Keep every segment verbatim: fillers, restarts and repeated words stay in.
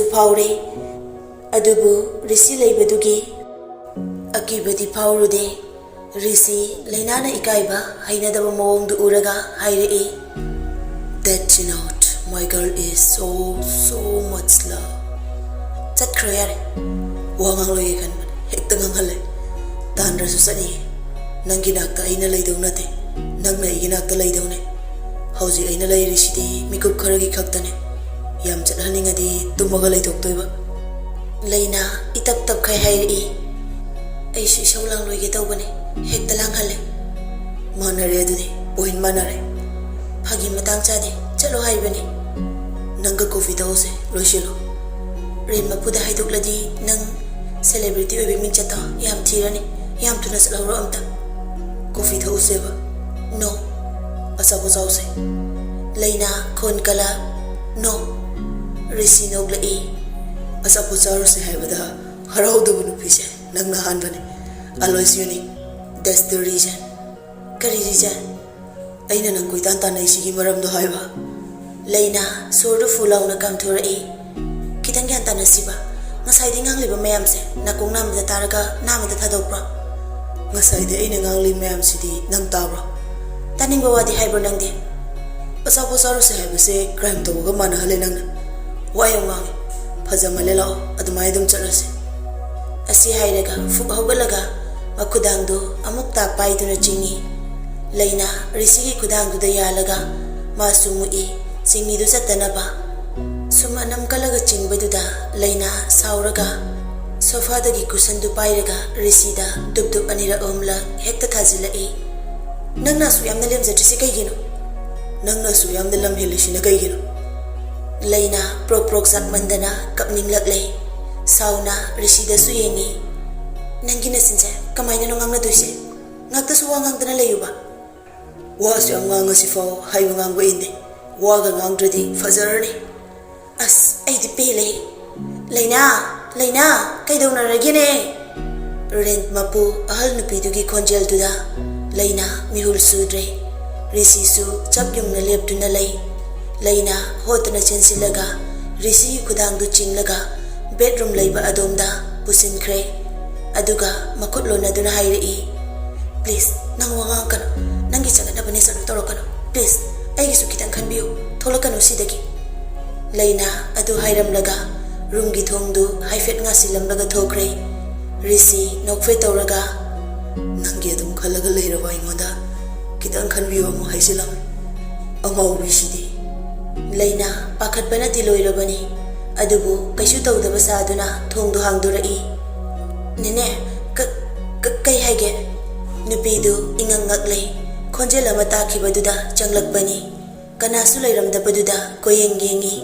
ꯐꯥꯎꯔꯦ꯫ ꯑꯗꯨꯕꯨ ꯔꯤꯁꯤ ꯂꯩꯕꯗꯨꯒꯤ ꯑꯀꯤꯕꯗꯤ ꯐꯥꯎꯔꯨꯗꯦ꯫ ꯔꯤꯁꯤ ꯂꯩꯅꯥꯅ ꯏꯀꯥꯏꯕ ꯍꯩꯅꯗꯕ ꯃꯑꯣꯡꯗꯨ ꯎꯔꯒ ꯍꯥꯏꯔꯛꯏ, "That Chinot, my girl is so, so much love." ꯆꯠꯈ꯭ꯔꯣ ꯌꯥꯔꯦ꯫ ꯋꯥ ꯉꯥꯡꯂꯣꯏꯒꯦ ꯈꯟꯕꯅꯦ, ꯍꯦꯛꯇ ꯉꯥꯡꯍꯜꯂꯦ꯫ ꯇꯥꯟꯗ꯭ꯔꯁꯨ ꯆꯠꯅꯤꯡꯉꯦ꯫ ꯅꯪꯒꯤ ꯅꯥꯛꯇ ꯑꯩꯅ ꯂꯩꯗꯧ ꯅꯠꯇꯦ, ꯅꯪꯅ ꯑꯩꯒꯤ ꯅꯥꯛꯇ ꯂꯩꯗꯧꯅꯦ꯫ ꯍꯧꯖꯤꯛ ꯑꯩꯅ ꯂꯩꯔꯤꯁꯤꯗꯤ ꯃꯤꯀꯨꯞ ꯈꯔꯒꯤ ꯈꯛꯇꯅꯦ꯫ ꯌꯥꯝ ꯆꯠꯍꯟꯅꯤꯡꯉꯗꯤ ꯇꯨꯝꯃꯒ ꯂꯩꯊꯣꯛꯇꯣꯏꯕ꯫ ꯂꯩꯅꯥ ꯏꯇꯞ ꯇꯞꯈꯩ ꯍꯥꯏꯔꯛꯏ, "ꯑꯩꯁꯨ ꯏꯁꯧ ꯂꯥꯡꯂꯣꯏꯒꯦ ꯇꯧꯕꯅꯦ, ꯍꯦꯛꯇ ꯂꯥꯡꯍꯜꯂꯦ꯫" ꯃꯥꯟꯅꯔꯦ ꯑꯗꯨꯗꯤ, ꯄꯣꯏꯟ ꯃꯥꯟꯅꯔꯦ꯫ ꯐꯥꯒꯤ ꯃꯇꯥꯡ ꯆꯥꯗꯦ, ꯆꯠꯂꯣ ꯍꯥꯏꯕꯅꯦ꯫ ꯅꯪꯒ ꯀꯣꯐꯤ ꯊꯛꯎꯁꯦ, ꯂꯣꯏꯁꯤꯜꯂꯣ꯫ ꯔꯦꯟ ꯃꯄꯨꯗ ꯍꯥꯏꯗꯣꯛꯂꯗꯤ ꯅꯪ ꯁꯦꯂꯦꯕ꯭ꯔꯤꯇꯤ ꯑꯣꯏꯕ ꯃꯤꯡꯆꯠꯇꯣ ꯌꯥꯝ ꯊꯤꯔꯅꯤ꯫ ꯌꯥꯝ ꯊꯨꯅ ꯆꯠꯍꯧꯔꯣ ꯑꯝꯇ꯫ ꯀꯣꯐꯤ ꯊꯛꯎꯁꯦꯕ꯫ ꯅꯣ꯫ ꯑꯆꯥꯄꯣꯠ ꯆꯥꯎꯁꯦ꯫ ꯂꯩꯅꯥ ꯈꯣꯟ ꯀꯜꯂ, ꯅꯣ꯫ ꯔꯤꯁꯤ ꯅꯣꯛꯂꯛꯏ꯫ ꯑꯆꯥꯄꯣꯠ ꯆꯥꯔꯨꯁꯦ ꯍꯥꯏꯕꯗ ꯍꯔꯥꯎꯗꯕ ꯅꯨꯄꯤꯁꯦ ꯅꯪꯅ ꯑꯍꯥꯟꯕꯅꯤ꯫ Always unique. That's the reason. ꯀꯔꯤ reason? ꯑꯩꯅ ꯅꯪ ꯀꯣꯏꯇꯥꯟ ꯇꯥꯟꯅꯩꯁꯤꯒꯤ ꯃꯔꯝꯗꯣ ꯍꯥꯏꯕ꯫ ꯂꯩꯅꯥ ꯁꯣꯔꯗꯨ ꯐꯨ ꯂꯥꯎꯅ ꯀꯥꯝꯊꯣꯔꯛꯏ꯫ ꯈꯤꯇꯪ ꯒ꯭ꯌꯥꯟ ꯇꯥꯅꯁꯤꯕ꯫ ꯉꯁꯥꯏꯗꯤ ꯉꯥꯡꯂꯤꯕ ꯃꯌꯥꯝꯁꯦ ꯅꯥꯀꯣꯡ ꯅꯥꯝꯃꯗ ꯇꯥꯔꯒ ꯅꯥꯝꯃꯗ ꯊꯥꯗꯣꯛꯄ꯭ꯔꯣ? ꯉꯁꯥꯏꯗꯤ ꯑꯩꯅ ꯉꯥꯡꯂꯤ ꯃꯌꯥꯝꯁꯤꯗꯤ ꯅꯪ ꯇꯥꯕ꯭ꯔꯣ? ꯇꯥꯅꯤꯡꯕ ꯋꯥꯗꯤ ꯍꯥꯏꯕ꯭ꯔꯣ ꯅꯪꯗꯤ? ꯑꯆꯥꯄꯣꯠ ꯆꯥꯔꯨꯁꯦ ꯍꯥꯏꯕꯁꯦ crime ꯇꯧꯕꯒ ꯃꯥꯟꯅꯍꯜꯂꯦ ꯅꯪꯅ꯫ ꯋꯥ ꯌꯥꯝ ꯉꯥꯡꯉꯤ꯫ ꯐꯖꯃꯜꯂꯦ, ꯂꯥꯛꯑꯣ, ꯑꯗꯨꯃꯥꯏꯅ ꯑꯗꯨꯝ ꯆꯠꯂꯁꯦ꯫ ꯑꯁꯤ ꯍꯥꯏꯔꯒ ꯐꯨꯛ ꯍꯧꯒꯠꯂꯒ ꯃꯈꯨꯗꯥꯡꯗꯨ ꯑꯃꯨꯛ ꯇꯥꯞ ꯄꯥꯏꯗꯨꯅ ꯆꯤꯡꯏ꯫ ꯂꯩꯅꯥ ꯔꯤꯁꯤꯒꯤ ꯈꯨꯗꯥꯡꯗꯨꯗ ꯌꯥꯜꯂꯒ ꯃꯥꯁꯨ ꯃꯨꯛꯏ, ꯆꯤꯡꯏꯗꯨ ꯆꯠꯇꯅꯕ꯫ ꯁꯨꯝ ꯑꯅꯝ ꯀꯜꯂꯒ ꯆꯤꯡꯕꯗꯨꯗ ꯂꯩꯅꯥ ꯁꯥꯎꯔꯒ ꯁꯣꯐꯥꯗꯒꯤ ꯀꯨꯁꯟꯗꯨ ꯄꯥꯏꯔꯒ ꯔꯤꯁꯤꯗ ꯗꯨꯞ ꯗꯨꯞ ꯑꯅꯤꯔꯛ ꯑꯍꯨꯝꯂꯛ ꯍꯦꯛꯇ ꯊꯥꯖꯤꯜꯂꯛꯏ꯫ "ꯅꯪꯅ ꯑꯁꯨꯛ ꯌꯥꯝꯅ ꯂꯦꯝꯖꯗ꯭ꯔꯤꯁꯤ ꯀꯩꯒꯤꯅꯣ? ꯅꯪꯅ ꯑꯁꯨꯛ ꯌꯥꯝꯅ ꯂꯝ ꯍꯦꯜꯂꯤꯁꯤꯅ ꯀꯩꯒꯤꯅꯣ?" ꯂꯩꯅꯥ ꯄ꯭ꯔꯣꯛ ꯄ꯭ꯔꯣꯛ ꯆꯥꯛꯃꯟꯗꯅ ꯀꯞꯅꯤꯡꯂꯛꯂꯦ꯫ ꯁꯥꯎꯅ ꯔꯤꯁꯤꯗꯁꯨ ꯌꯦꯡꯏ꯫ "ꯅꯪꯒꯤ ꯅꯆꯤꯟꯁꯦ ꯀꯃꯥꯏꯅꯅꯣ ꯉꯥꯡꯅꯗꯣꯏꯁꯦ? ꯉꯥꯛꯇꯁꯨ ꯋꯥ ꯉꯥꯡꯗꯅ ꯂꯩꯌꯨꯕ꯫ ꯋꯥꯁꯨ ꯌꯥꯝ ꯉꯥꯡꯉꯁꯤꯐꯥꯎ ꯍꯥꯏꯕ ꯉꯥꯡꯕ ꯏꯟꯗꯦ꯫ ꯋꯥꯒ ꯉꯥꯡꯗ꯭ꯔꯗꯤ ꯐꯖꯔꯅꯤ꯫ ꯑꯁ, ꯑꯩꯗꯤ ꯄꯦꯜꯂꯦ꯫ ꯂꯩꯅꯥ, ꯂꯩꯅꯥ, ꯀꯩꯗꯧꯅꯔꯒꯦꯅꯦ?" ꯔꯦꯟ ꯃꯄꯨ ꯑꯍꯜ ꯅꯨꯄꯤꯗꯨꯒꯤ ꯈꯣꯟꯖꯦꯜꯗꯨꯗ ꯂꯩꯅꯥ ꯃꯤꯍꯨꯜ ꯁꯨꯗ꯭ꯔꯦ꯫ ꯔꯤꯁꯤꯁꯨ ꯆꯞ ꯌꯨꯡꯅ ꯂꯦꯞꯇꯨꯅ ꯂꯩ꯫ ꯂꯩꯅꯥ ꯍꯣꯠꯇꯅ ꯆꯦꯟꯁꯤꯜꯂꯒ ꯔꯤꯁꯤꯒꯤ ꯈꯨꯗꯥꯡꯗꯨ ꯆꯤꯡꯂꯒ ꯕꯦꯗꯔꯨꯝ ꯂꯩꯕ ꯑꯗꯣꯝꯗ ꯄꯨꯁꯤꯟꯈ꯭ꯔꯦ꯫ ꯑꯗꯨꯒ ꯃꯈꯨꯠ ꯂꯣꯟꯅꯗꯨꯅ ꯍꯥꯏꯔꯛꯏ, "ꯄ꯭ꯂꯤꯖ, ꯅꯪ ꯋꯥ ꯉꯥꯡꯉꯛꯀꯅꯨ꯫ ꯅꯪꯒꯤ ꯆꯒꯠꯅꯕ nature ꯗꯨ ꯇꯧꯔꯛꯀꯅꯨ꯫ ꯄ꯭ꯂꯤꯖ, ꯑꯩꯒꯤꯁꯨ ꯈꯤꯇꯪ ꯈꯟꯕꯤꯌꯨ꯫ ꯊꯣꯛꯂꯛꯀꯅꯨ ꯁꯤꯗꯒꯤ꯫" ꯂꯩꯅꯥ ꯑꯗꯨ ꯍꯥꯏꯔꯝꯂꯒ ꯔꯨꯝꯒꯤ ꯊꯣꯡꯗꯨ ꯍꯥꯏꯐꯦꯠ ꯉꯥꯁꯤꯜꯂꯝꯂꯒ ꯊꯣꯛꯈ꯭ꯔꯦ꯫ ꯔꯤꯁꯤ ꯅꯣꯛꯐꯦꯠ ꯇꯧꯔꯒ, "ꯅꯪꯒꯤ ꯑꯗꯨꯝ ꯈꯜꯂꯒ ꯂꯩꯔꯕ ꯑꯩꯉꯣꯟꯗ ꯈꯤꯇꯪ ꯈꯟꯕꯤꯌꯨ ꯑꯃꯨꯛ ꯍꯥꯏꯖꯤꯜꯂꯝꯃꯤ꯫ ꯑꯉꯥꯎꯕꯤꯁꯤꯗꯤ꯫" ꯂꯩꯅꯥ ꯄꯥꯈꯠꯄꯅꯗꯤ ꯂꯣꯏꯔꯕꯅꯤ, ꯑꯗꯨꯕꯨ ꯀꯩꯁꯨ ꯇꯧꯗꯕ ꯁꯥꯗꯨꯅ ꯊꯣꯡꯗꯨ ꯍꯥꯡꯗꯣꯔꯛꯏ꯫ "ꯅꯦꯅꯦ, ꯀ-, ꯀ-, ꯀꯩ ꯍꯥꯏꯒꯦ?" ꯅꯨꯄꯤꯗꯨ ꯏꯉꯛ ꯉꯛꯂꯦ꯫ ꯈꯣꯟꯖꯦꯜ ꯑꯃ ꯇꯥꯈꯤꯕꯗꯨꯗ ꯆꯪꯂꯛꯄꯅꯤ꯫ ꯀꯅꯥꯁꯨ ꯂꯩꯔꯝꯗꯕꯗꯨꯗ ꯀꯣꯏꯌꯦꯡ ꯌꯦꯡꯉꯤ꯫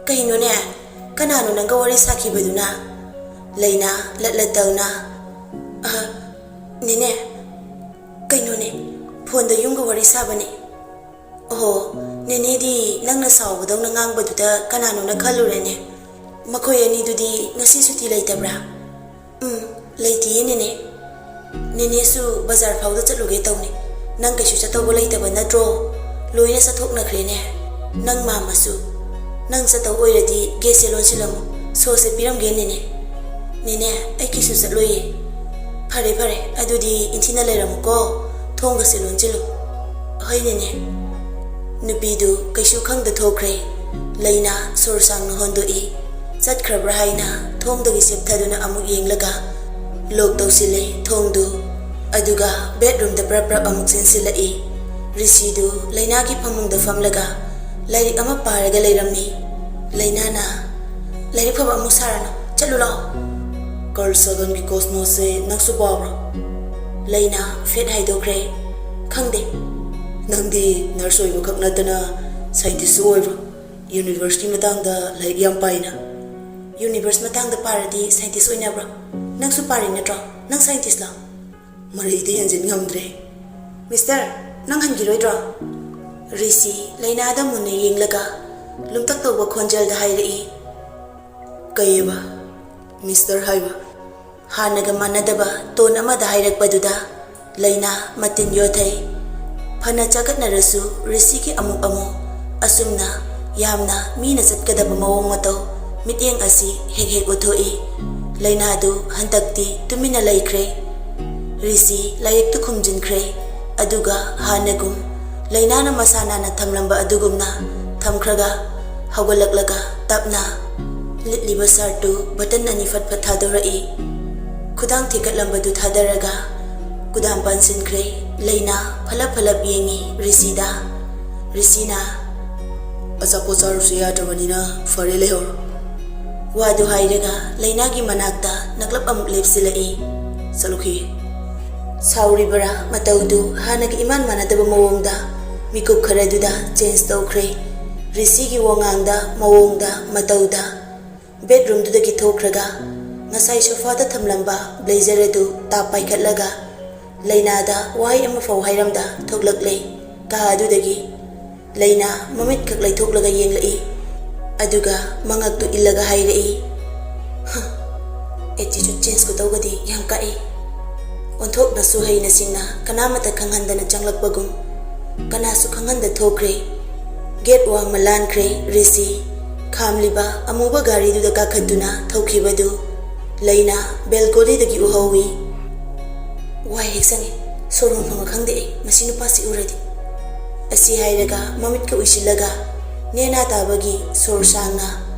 "ꯀꯩꯅꯣꯅꯦ? ꯀꯅꯥꯅꯣ ꯅꯪꯒ ꯋꯥꯔꯤ ꯁꯥꯈꯤꯕꯗꯨꯅ?" ꯂꯩꯅꯥ ꯂꯠ ꯂꯠ ꯇꯧꯅ, "ꯑ, ꯅꯦꯅꯦ, ꯀꯩꯅꯣꯅꯦ, ꯐꯣꯟꯗ ꯌꯨꯝꯒ ꯋꯥꯔꯤ ꯁꯥꯕꯅꯦ꯫" "ꯑꯣꯍꯣ, ꯅꯦꯅꯦꯗꯤ ꯅꯪꯅ ꯁꯥꯎꯕꯗꯧꯅ ꯉꯥꯡꯕꯗꯨꯗ ꯀꯅꯥꯅꯣꯅ ꯈꯜꯂꯨꯔꯦꯅꯦ꯫ ꯃꯈꯣꯏ ꯑꯅꯤꯗꯨꯗꯤ ꯉꯁꯤ ꯁꯨꯇꯤ ꯂꯩꯇꯕ꯭ꯔꯥ?" "ꯎꯝ, ꯂꯩꯇꯤꯌꯦ ꯅꯦꯅꯦ꯫ ꯅꯦꯅꯦꯁꯨ ꯕꯖꯥꯔ ꯐꯥꯎꯗ ꯆꯠꯂꯨꯒꯦ ꯇꯧꯅꯤ꯫ ꯅꯪ ꯀꯩꯁꯨ ꯆꯠꯇꯧꯕ ꯂꯩꯇꯕ ꯅꯠꯇ꯭ꯔꯣ? ꯂꯣꯏꯅ ꯆꯠꯊꯣꯛꯅꯈ꯭ꯔꯦꯅꯦ꯫ ꯅꯪ ꯃꯥꯝꯃꯁꯨ꯫ ꯅꯪ ꯆꯠꯇꯧ ꯑꯣꯏꯔꯗꯤ ꯒꯦꯠꯁꯦ ꯂꯣꯟꯁꯤꯜꯂꯝꯃꯨ꯫ ꯁꯣꯁꯦ ꯄꯤꯔꯝꯒꯦ ꯅꯦꯅꯦ꯫" "ꯅꯦꯅꯦ, ꯑꯩ ꯀꯩꯁꯨ ꯆꯠꯂꯣꯏꯌꯦ꯫" "ꯐꯔꯦ, ꯐꯔꯦ, ꯑꯗꯨꯗꯤ ꯏꯟꯊꯤꯅ ꯂꯩꯔꯝꯃꯨꯀꯣ꯫ ꯊꯣꯡꯒꯁꯦ ꯂꯣꯟꯁꯤꯜꯂꯨ꯫" "ꯍꯣꯏ ꯅꯦꯅꯦ꯫" ꯅꯨꯄꯤꯗꯨ ꯀꯩꯁꯨ ꯈꯪꯗ ꯊꯣꯛꯈ꯭ꯔꯦ꯫ ꯂꯩꯅꯥ ꯁꯣꯔ ꯁꯥꯡꯅ ꯍꯣꯟꯗꯣꯛꯏ꯫ ꯆꯠꯈ꯭ꯔꯕ꯭ꯔꯥ ꯍꯥꯏꯅ ꯊꯣꯡꯗꯒꯤ ꯆꯦꯞꯊꯗꯨꯅ ꯑꯃꯨꯛ ꯌꯦꯡꯂꯒ ꯂꯣꯛ ꯇꯧꯁꯤꯜꯂꯦ ꯊꯣꯡꯗꯨ꯫ ꯑꯗꯨꯒ ꯕꯦꯗꯔꯨꯝꯗ ꯄ꯭ꯔꯞ ꯄ꯭ꯔꯞ ꯑꯃꯨꯛ ꯆꯦꯟꯁꯤꯜꯂꯛꯏ꯫ ꯔꯤꯁꯤꯗꯨ ꯂꯩꯅꯥꯒꯤ ꯐꯃꯨꯡꯗ ꯐꯝꯂꯒ ꯂꯥꯏꯔꯤꯛ ꯑꯃ ꯄꯥꯔꯒ ꯂꯩꯔꯝꯃꯤ꯫ ꯂꯩꯅꯥꯅ, "ꯂꯥꯏꯔꯤꯛ ꯐꯕ ꯑꯃꯨꯛ ꯁꯥꯔꯅꯨ, ꯆꯠꯂꯨ ꯂꯥꯛꯑꯣ꯫" "ꯀꯥꯔꯜ ꯁꯥꯒꯟꯒꯤ ꯀꯣꯁꯃꯣꯁꯁꯦ ꯅꯪꯁꯨ ꯄꯥꯕ꯭ꯔꯣ?" ꯂꯩꯅꯥ ꯐꯦꯠ ꯍꯥꯏꯗꯣꯛꯈ꯭ꯔꯦ꯫ "ꯈꯪꯗꯦ꯫" "ꯅꯪꯗꯤ ꯅꯔꯁ ꯑꯣꯏꯕꯈꯛ ꯅꯠꯇꯅ ꯁꯥꯏꯟꯇꯤꯁꯁꯨ ꯑꯣꯏꯕ꯭ꯔꯣ? ꯌꯨꯅꯤꯚꯔꯁꯀꯤ ꯃꯇꯥꯡꯗ ꯂꯥꯏꯔꯤꯛ ꯌꯥꯝ ꯄꯥꯏꯅ꯫" "ꯌꯨꯅꯤꯚꯔꯁ ꯃꯇꯥꯡꯗ ꯄꯥꯔꯗꯤ ꯁꯥꯏꯟꯇꯤꯁ ꯑꯣꯏꯅꯕ꯭ꯔꯣ? ꯅꯪꯁꯨ ꯄꯥꯔꯤ ꯅꯠꯇ꯭ꯔꯣ? ꯅꯪ ꯁꯥꯏꯟꯇꯤꯁꯂꯣ?" ꯃꯔꯩꯗꯤ ꯍꯦꯟꯖꯤꯟ ꯉꯝꯗ꯭ꯔꯦ꯫ "ꯃꯤꯁꯇꯔ, ꯅꯪ ꯍꯟꯈꯤꯔꯣꯏꯗ꯭ꯔꯣ?" ꯔꯤꯁꯤ ꯂꯩꯅꯥꯗ ꯃꯨꯟꯅ ꯌꯦꯡꯂꯒ ꯂꯨꯝꯇꯛ ꯇꯧꯕ ꯈꯣꯟꯖꯦꯜꯗ ꯍꯥꯏꯔꯛꯏ꯫ "ꯀꯩꯑꯕ? ꯃꯤꯁꯇꯔ ꯍꯥꯏꯕ?" ꯍꯥꯟꯅꯒ ꯃꯥꯟꯅꯗꯕ ꯇꯣꯟ ꯑꯃꯗ ꯍꯥꯏꯔꯛꯄꯗꯨꯗ ꯂꯩꯅꯥ ꯃꯇꯤꯟ ꯌꯣꯠꯊꯩ꯫ ꯐꯅ ꯆꯒꯠꯅꯔꯁꯨ ꯔꯤꯁꯤꯒꯤ ꯑꯃꯨꯛ ꯑꯃꯨꯛ ꯑꯁꯨꯝꯅ ꯌꯥꯝꯅ ꯃꯤꯅ ꯆꯠꯀꯗꯕ ꯃꯑꯣꯡ ꯃꯇꯧ ꯃꯤꯠꯌꯦꯡ ꯑꯁꯤ ꯍꯦꯛ ꯍꯦꯛ ꯎꯠꯊꯣꯛꯏ꯫ ꯂꯩꯅꯥꯗꯨ ꯍꯟꯗꯛꯇꯤ ꯇꯨꯃꯤꯟꯅ ꯂꯩꯈ꯭ꯔꯦ꯫ ꯔꯤꯁꯤ ꯂꯥꯏꯔꯤꯛꯇꯨ ꯈꯨꯝꯖꯤꯟꯈ꯭ꯔꯦ꯫ ꯑꯗꯨꯒ ꯍꯥꯟꯅꯒꯨꯝ ꯂꯩꯅꯥꯅ ꯃꯁꯥ ꯅꯥꯟꯅ ꯊꯝꯂꯝꯕ ꯑꯗꯨꯒꯨꯝꯅ ꯊꯝꯈ꯭ꯔꯒ ꯍꯧꯒꯠꯂꯛꯂꯒ ꯇꯞꯅ ꯂꯤꯠꯂꯤꯕ ꯁꯥꯔꯠꯇꯨ ꯕꯇꯟ ꯑꯅꯤ ꯐꯠ ꯐꯠ ꯊꯥꯗꯣꯔꯛꯏ꯫ ꯈꯨꯗꯥꯡ ꯊꯦꯛꯀꯠꯂꯝꯕꯗꯨ ꯊꯥꯗꯔꯒ ꯀꯨꯗꯥꯝ ꯄꯥꯟꯁꯤꯟꯈ꯭ꯔꯦ꯫ ꯂꯩꯅꯥ ꯐꯂꯞ ꯐꯂꯞ ꯌꯦꯡꯉꯤ ꯔꯤꯁꯤꯗ꯫ ꯔꯤꯁꯤꯅ "ꯑꯆꯥꯄꯣꯠ ꯆꯥꯔꯨꯁꯦ ꯌꯥꯗ꯭ꯔꯕꯅꯤꯅ ꯐꯔꯦ, ꯂꯩꯍꯧꯔꯣ" ꯋꯥꯗꯨ ꯍꯥꯏꯔꯒ ꯂꯩꯅꯥꯒꯤ ꯃꯅꯥꯛꯇ ꯅꯛꯂꯞ ꯑꯃꯨꯛ ꯂꯦꯞꯁꯤꯜꯂꯛꯏ꯫ "ꯆꯠꯂꯨꯈꯤꯒꯦ" ꯁꯥꯎꯔꯤꯕꯔꯥ ꯃꯇꯧꯗꯨ ꯍꯥꯟꯅꯒ ꯏꯃꯥꯟ ꯃꯥꯟꯅꯗꯕ ꯃꯑꯣꯡꯗ ꯃꯤꯀꯨꯞ ꯈꯔꯗꯨꯗ ꯆꯦꯟꯖ ꯇꯧꯈ꯭ꯔꯦ꯫ ꯔꯤꯁꯤꯒꯤ ꯋꯥꯉꯥꯡꯗ, ꯃꯑꯣꯡꯗ, ꯃꯇꯧꯗ꯫ ꯕꯦꯗꯔꯨꯝꯗꯨꯗꯒꯤ ꯊꯣꯛꯈ꯭ꯔꯒ ꯉꯁꯥꯏ ꯁꯣꯐꯥꯗ ꯊꯝꯂꯝꯕ ꯕ꯭ꯂꯦꯖꯔ ꯑꯗꯨ ꯇꯥꯞ ꯄꯥꯏꯈꯠꯂꯒ ꯂꯩꯅꯥꯗ ꯋꯥꯍꯩ ꯑꯃꯐꯥꯎ ꯍꯥꯏꯔꯝꯗ ꯊꯣꯛꯂꯛꯂꯦ꯫ ꯀꯥ ꯑꯗꯨꯗꯒꯤ ꯂꯩꯅꯥ ꯃꯃꯤꯠ ꯈꯛ ꯂꯩꯊꯣꯛꯂꯒ ꯌꯦꯡꯂꯛꯏ꯫ ꯑꯗꯨꯒ ꯃꯉꯛꯇꯨ ꯏꯜꯂꯒ ꯍꯥꯏꯔꯛꯏ, "ꯍ, ꯑꯦꯇꯤꯆꯨꯠ ꯆꯦꯟꯖ ꯈꯨꯇꯧꯒꯗꯤ ꯌꯥꯝ ꯀꯛꯏ"꯫ ꯑꯣꯟꯊꯣꯛꯅꯁꯨ ꯍꯩꯅ ꯁꯤꯡꯅ ꯀꯅꯥꯃꯠꯇ ꯈꯪꯍꯟꯗꯅ ꯆꯪꯂꯛꯄꯒꯨꯝ ꯀꯅꯥꯁꯨ ꯈꯪꯍꯟꯗ ꯊꯣꯛꯈ꯭ꯔꯦ꯫ ꯒꯦꯠ ꯋꯥꯡꯃ ꯂꯥꯟꯈ꯭ꯔꯦ ꯔꯤꯁꯤ꯫ ꯈꯥꯝꯂꯤꯕ ꯑꯃꯨꯕ ꯒꯥꯔꯤꯗꯨꯗ ꯀꯥꯈꯠꯇꯨꯅ ꯊꯧꯈꯤꯕꯗꯨ ꯂꯩꯅꯥ ꯕꯦꯜꯀꯣꯅꯤꯗꯒꯤ ꯎꯍꯧꯏ꯫ "ꯋꯥꯏ ꯍꯦꯛ ꯁꯪꯉꯦ, ꯁꯣꯔ ꯍꯣꯟꯐꯝꯒ ꯈꯪꯗꯦ ꯑꯩ ꯃꯁꯤ ꯅꯨꯄꯥꯁꯤ ꯎꯔꯗꯤ" ꯑꯁꯤ ꯍꯥꯏꯔꯒ ꯃꯃꯤꯠꯀ ꯎꯏꯁꯤꯜꯂꯒ ꯅꯦꯅꯥ ꯇꯥꯕꯒꯤ ꯁꯣꯔ ꯁꯥꯡꯅ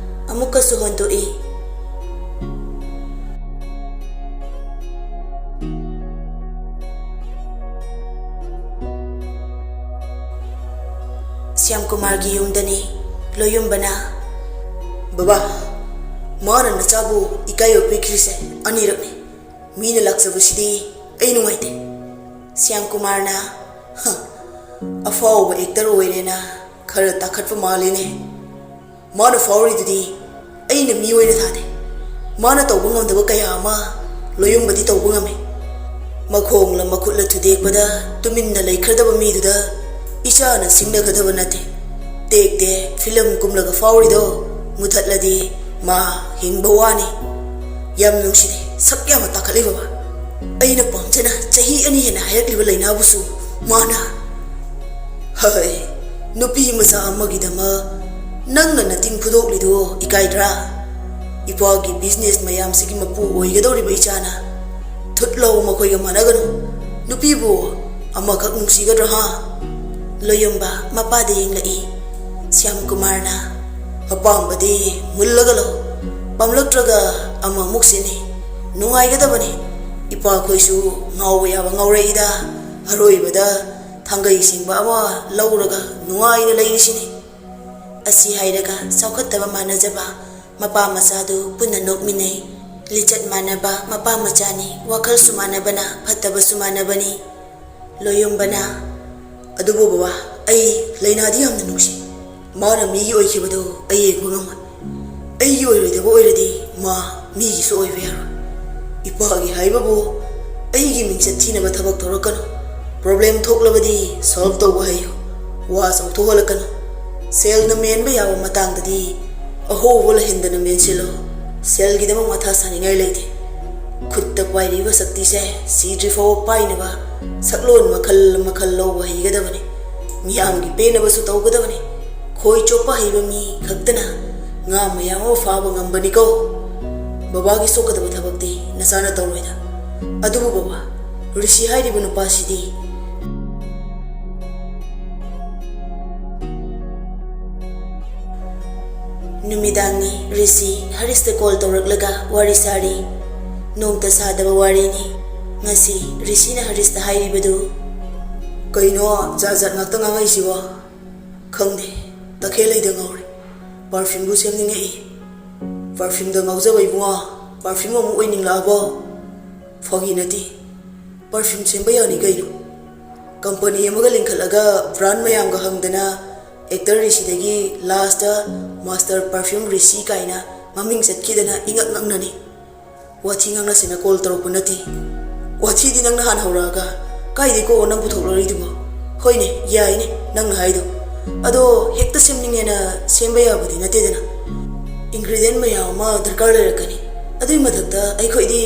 ꯑꯃꯨꯛꯀꯁꯨ ꯍꯣꯟꯗꯣꯛꯏ꯫ ꯁ꯭ꯌꯥꯝꯀꯨꯃꯥꯔꯒꯤ ꯌꯨꯝꯗꯅꯤ꯫ ꯂꯣꯌꯨꯝꯕꯅ, "ꯕꯕꯥ, ꯃꯥꯅ ꯅꯆꯥꯕꯨ ꯏꯀꯥꯏꯕ ꯄꯤꯈ꯭ꯔꯤꯁꯦ ꯑꯅꯤꯔꯛꯅꯤ꯫ ꯃꯤꯅ ꯂꯥꯛꯆꯕꯁꯤꯗꯤ ꯑꯩ ꯅꯨꯡꯉꯥꯏꯇꯦ"꯫ ꯁ꯭ꯌꯥꯝꯀꯨꯃꯥꯔꯅ, "ꯍ, ꯑꯐꯥꯎꯕ ꯑꯦꯛꯇꯔ ꯑꯣꯏꯔꯦꯅ ꯈꯔ ꯇꯥꯈꯠꯄ ꯃꯥꯜꯂꯤꯅꯦ꯫ ꯃꯥꯅ ꯐꯥꯎꯔꯤꯗꯨꯗꯤ ꯑꯩꯅ ꯃꯤ ꯑꯣꯏꯅ ꯊꯥꯗꯦ꯫ ꯃꯥꯅ ꯇꯧꯕ ꯉꯝꯗꯕ ꯀꯌꯥ ꯑꯃ ꯂꯣꯌꯨꯝꯕꯗꯤ ꯇꯧꯕ ꯉꯝꯃꯤ꯫ ꯃꯈꯣꯡꯂ ꯃꯈꯨꯠꯂ ꯊꯨꯗꯦꯛꯄꯗ ꯇꯨꯃꯤꯟꯅ ꯂꯩꯈ꯭ꯔꯗꯕ ꯃꯤꯗꯨꯗ ꯏꯆꯥꯅ ꯁꯤꯡꯅꯒꯗꯕ ꯅꯠꯇꯦ꯫ ꯇꯦꯛ ꯇꯦꯛ ꯐꯤꯂꯝ ꯀꯨꯝꯂꯒ ꯐꯥꯎꯔꯤꯗꯣ ꯃꯨꯊꯠꯂꯗꯤ ꯃꯥ ꯍꯤꯡꯕ ꯋꯥꯅꯤ꯫ ꯌꯥꯝ ꯅꯨꯡꯁꯤꯗꯦ, ꯁꯛ ꯌꯥꯝꯅ ꯇꯥꯈꯠꯂꯤ ꯕꯕꯥ꯫ ꯑꯩꯅ ꯄꯥꯝꯖꯅ ꯆꯍꯤ ꯑꯅꯤ ꯍꯦꯟꯅ ꯍꯥꯏꯔꯛꯂꯤꯕ ꯂꯩꯅꯥꯕꯨꯁꯨ ꯃꯥꯅ"꯫ ꯍꯣꯏ, ꯅꯨꯄꯤ ꯃꯆꯥ ꯑꯃꯒꯤꯗꯃꯛ ꯅꯪꯅ ꯅꯇꯤꯡ ꯐꯨꯗꯣꯛꯂꯤꯗꯨ ꯏꯀꯥꯏꯗ꯭ꯔꯥ? ꯏꯄꯥꯒꯤ ꯕꯤꯖꯤꯅꯦꯁ ꯃꯌꯥꯝꯁꯤꯒꯤ ꯃꯄꯨ ꯑꯣꯏꯒꯗꯧꯔꯤꯕ ꯏꯆꯥꯅ꯫ ꯊꯨꯠ ꯂꯧ, ꯃꯈꯣꯏꯒ ꯃꯥꯟꯅꯒꯅꯨ꯫ ꯅꯨꯄꯤꯕꯨ ꯑꯃꯈꯛ ꯅꯨꯡꯁꯤꯒꯗ꯭ꯔꯣ, ꯍꯥ? ꯂꯣꯌꯨꯝꯕ ꯃꯄꯥꯗ ꯌꯦꯡꯂꯛꯏ꯫ ꯁ꯭ꯌꯥꯝ ꯀꯨꯃꯥꯔꯅ, "ꯑꯄꯥꯝꯕꯗꯤ ꯃꯨꯜꯂꯒ ꯂꯧ, ꯄꯥꯝꯂꯛꯇ꯭ꯔꯒ ꯑꯃꯃꯨꯛ ꯁꯤꯅꯤ꯫ ꯅꯨꯡꯉꯥꯏꯒꯗꯕꯅꯤ꯫ ꯏꯄꯥꯈꯣꯏꯁꯨ ꯉꯥꯎꯕ ꯌꯥꯕ ꯉꯥꯎꯔꯛꯏꯗ꯫ ꯑꯔꯣꯏꯕꯗ ꯊꯥꯡꯒꯩ ꯁꯤꯡꯕ ꯑꯃ ꯂꯧꯔꯒ ꯅꯨꯡꯉꯥꯏꯅ ꯂꯩꯔꯤꯁꯤꯅꯤ"꯫ ꯑꯁꯤ ꯍꯥꯏꯔꯒ ꯆꯥꯎꯈꯠꯇꯕ ꯃꯥꯟꯅꯖꯕ ꯃꯄꯥ ꯃꯆꯥꯗꯨ ꯄꯨꯟꯅ ꯅꯣꯛꯃꯤꯟꯅꯩ꯫ ꯂꯤꯆꯠ ꯃꯥꯟꯅꯕ ꯃꯄꯥ ꯃꯆꯥꯅꯤ, ꯋꯥꯈꯜꯁꯨ ꯃꯥꯟꯅꯕꯅ ꯐꯠꯇꯕꯁꯨ ꯃꯥꯟꯅꯕꯅꯤ꯫ ꯂꯣꯌꯨꯝꯕꯅ, "ꯑꯗꯨꯕꯨ ꯕꯕꯥ, ꯑꯩ ꯂꯩꯅꯥꯗꯤ ꯌꯥꯝꯅ ꯅꯨꯡꯁꯤ꯫ ꯃꯥꯅ ꯃꯤꯒꯤ ꯑꯣꯏꯈꯤꯕꯗꯨ ꯑꯩ ꯌꯦꯡꯕ ꯉꯝꯃꯣꯏ꯫ ꯑꯩꯒꯤ ꯑꯣꯏꯔꯣꯏꯗꯕ ꯑꯣꯏꯔꯗꯤ ꯃꯥ ꯃꯤꯒꯤꯁꯨ ꯑꯣꯏꯕ ꯌꯥꯔꯣꯏ꯫ ꯏꯄꯥꯒꯤ ꯍꯥꯏꯕꯕꯨ ꯑꯩꯒꯤ ꯃꯤꯡꯆꯠ ꯊꯤꯅꯕ ꯊꯕꯛ ꯇꯧꯔꯛꯀꯅꯨ꯫ ꯄ꯭ꯔꯣꯕ꯭ꯂꯦꯝ ꯊꯣꯛꯂꯕꯗꯤ ꯁꯣꯜꯕ ꯇꯧꯕ ꯍꯩꯌꯨ꯫ ꯋꯥ ꯆꯥꯎꯊꯣꯛꯍꯜꯂꯛꯀꯅꯨ꯫ ꯁꯦꯜꯅ ꯃꯦꯟꯕ ꯌꯥꯕ ꯃꯇꯥꯡꯗꯗꯤ ꯑꯍꯣꯕ ꯂꯩꯍꯟꯗꯅ ꯃꯦꯟꯁꯤꯜꯂꯨ꯫ ꯁꯦꯜꯒꯤꯗꯃꯛ ꯃꯊꯥ ꯁꯥꯅꯤꯡꯉꯥꯏ ꯂꯩꯇꯦ꯫ ꯈꯨꯠꯇ ꯄꯥꯏꯔꯤꯕ ꯁꯛꯇꯤꯁꯦ ꯁꯤꯗ꯭ꯔꯤ ꯐꯥꯎꯕ ꯄꯥꯏꯅꯕ ꯁꯛꯂꯣꯟ ꯃꯈꯜ ꯃꯈꯜ ꯂꯧꯕ ꯍꯩꯒꯗꯕꯅꯤ꯫ ꯃꯤꯌꯥꯝꯒꯤ ꯄꯦꯟꯅꯕꯁꯨ ꯇꯧꯒꯗꯕꯅꯤ꯫ ꯈꯣꯏ ꯆꯣꯞꯄ ꯍꯩꯕ ꯃꯤ ꯈꯛꯇꯅ ꯉꯥ ꯃꯌꯥꯝ ꯑꯃ ꯐꯥꯕ ꯉꯝꯕꯅꯤꯀꯣ꯫ ꯕꯕꯥꯒꯤ ꯁꯣꯛꯀꯗꯕ ꯊꯕꯛꯇꯤ ꯅꯆꯥꯅ ꯇꯧꯔꯣꯏꯗ꯫ ꯑꯗꯨꯕꯨ ꯕꯕꯥ, ꯔꯤꯁꯤ ꯍꯥꯏꯔꯤꯕ ꯅꯨꯄꯥꯁꯤꯗꯤ"꯫ ꯅꯨꯃꯤꯗꯥꯡꯅꯤ꯫ ꯔꯤꯁꯤ ꯍꯔꯤꯁꯇ ꯀꯣꯜ ꯇꯧꯔꯛꯂꯒ ꯋꯥꯔꯤ ꯁꯥꯔꯤ꯫ ꯅꯣꯡꯇ ꯁꯥꯗꯕ ꯋꯥꯔꯤꯅꯤ꯫ ꯉꯁꯤ ꯔꯤꯁꯤꯅ ꯍꯔꯤꯁꯇ ꯍꯥꯏꯔꯤꯕꯗꯨ꯫ "ꯀꯩꯅꯣ ꯖꯥꯠ ꯖꯥꯠ ꯉꯥꯛꯇ ꯉꯥꯡꯉꯛꯏꯁꯤꯕꯣ?" "ꯈꯪꯗꯦ, ꯇꯈꯦꯜꯂꯩꯗ ꯉꯥꯎꯔꯦ꯫ ꯄꯔꯐ꯭ꯌꯨꯝꯕꯨ ꯁꯦꯝꯅꯤꯡꯉꯛꯏ"꯫ "ꯄꯔꯐ꯭ꯌꯨꯝꯗ ꯉꯥꯎꯖꯕ ꯏꯕꯨꯡꯉꯣ, ꯄꯔꯐ꯭ꯌꯨꯝ ꯑꯃꯨꯛ ꯑꯣꯏꯅꯤꯡꯂꯛꯑꯕꯣ?" "ꯐꯥꯒꯤ ꯅꯠꯇꯦ, ꯄꯔꯐ꯭ꯌꯨꯝ ꯁꯦꯝꯕ ꯌꯥꯅꯤ ꯀꯩꯅꯣ꯫ ꯀꯝꯄꯅꯤ ꯑꯃꯒ ꯂꯤꯡꯈꯠꯂꯒ ꯕ꯭ꯔꯥꯟ ꯃꯌꯥꯝꯒ ꯍꯪꯗꯅ ꯑꯦꯛꯇꯔ ꯔꯤꯁꯤꯗꯒꯤ ꯂꯥꯁꯇ ꯃꯥꯁꯇꯔ ꯄꯔꯐ꯭ꯌꯨꯝ ꯔꯤꯁꯤ ꯀꯥꯏꯅ ꯃꯃꯤꯡ ꯆꯠꯈꯤꯗꯅ ꯏꯉꯛ ꯉꯛꯅꯅꯤ꯫ ꯋꯥꯊꯤ ꯉꯥꯡꯅꯁꯦꯅ ꯀꯣꯜ ꯇꯧꯔꯛꯄ ꯅꯠꯇꯦ꯫ ꯋꯥꯊꯤꯗꯤ ꯅꯪꯅ ꯍꯥꯟꯅ ꯍꯧꯔꯛꯑꯒ ꯀꯥꯏꯗꯩꯀꯣ ꯅꯪ ꯄꯨꯊꯣꯛꯂꯛꯏꯗꯨꯕꯣ? ꯍꯣꯏꯅꯦ, ꯌꯥꯏꯅꯦ ꯅꯪꯅ ꯍꯥꯏꯗꯣ꯫ ꯑꯗꯣ ꯍꯦꯛꯇ ꯁꯦꯝꯅꯤꯡꯉꯦꯅ ꯁꯦꯝꯕ ꯌꯥꯕꯗꯤ ꯅꯠꯇꯦꯗꯅ꯫ ꯏꯟꯒ꯭ꯔꯤꯗꯤꯌꯦꯟ ꯃꯌꯥꯝ ꯑꯃ ꯗꯔꯀꯥꯔ ꯂꯩꯔꯛꯀꯅꯤ꯫ ꯑꯗꯨꯏ ꯃꯊꯛꯇ ꯑꯩꯈꯣꯏꯗꯤ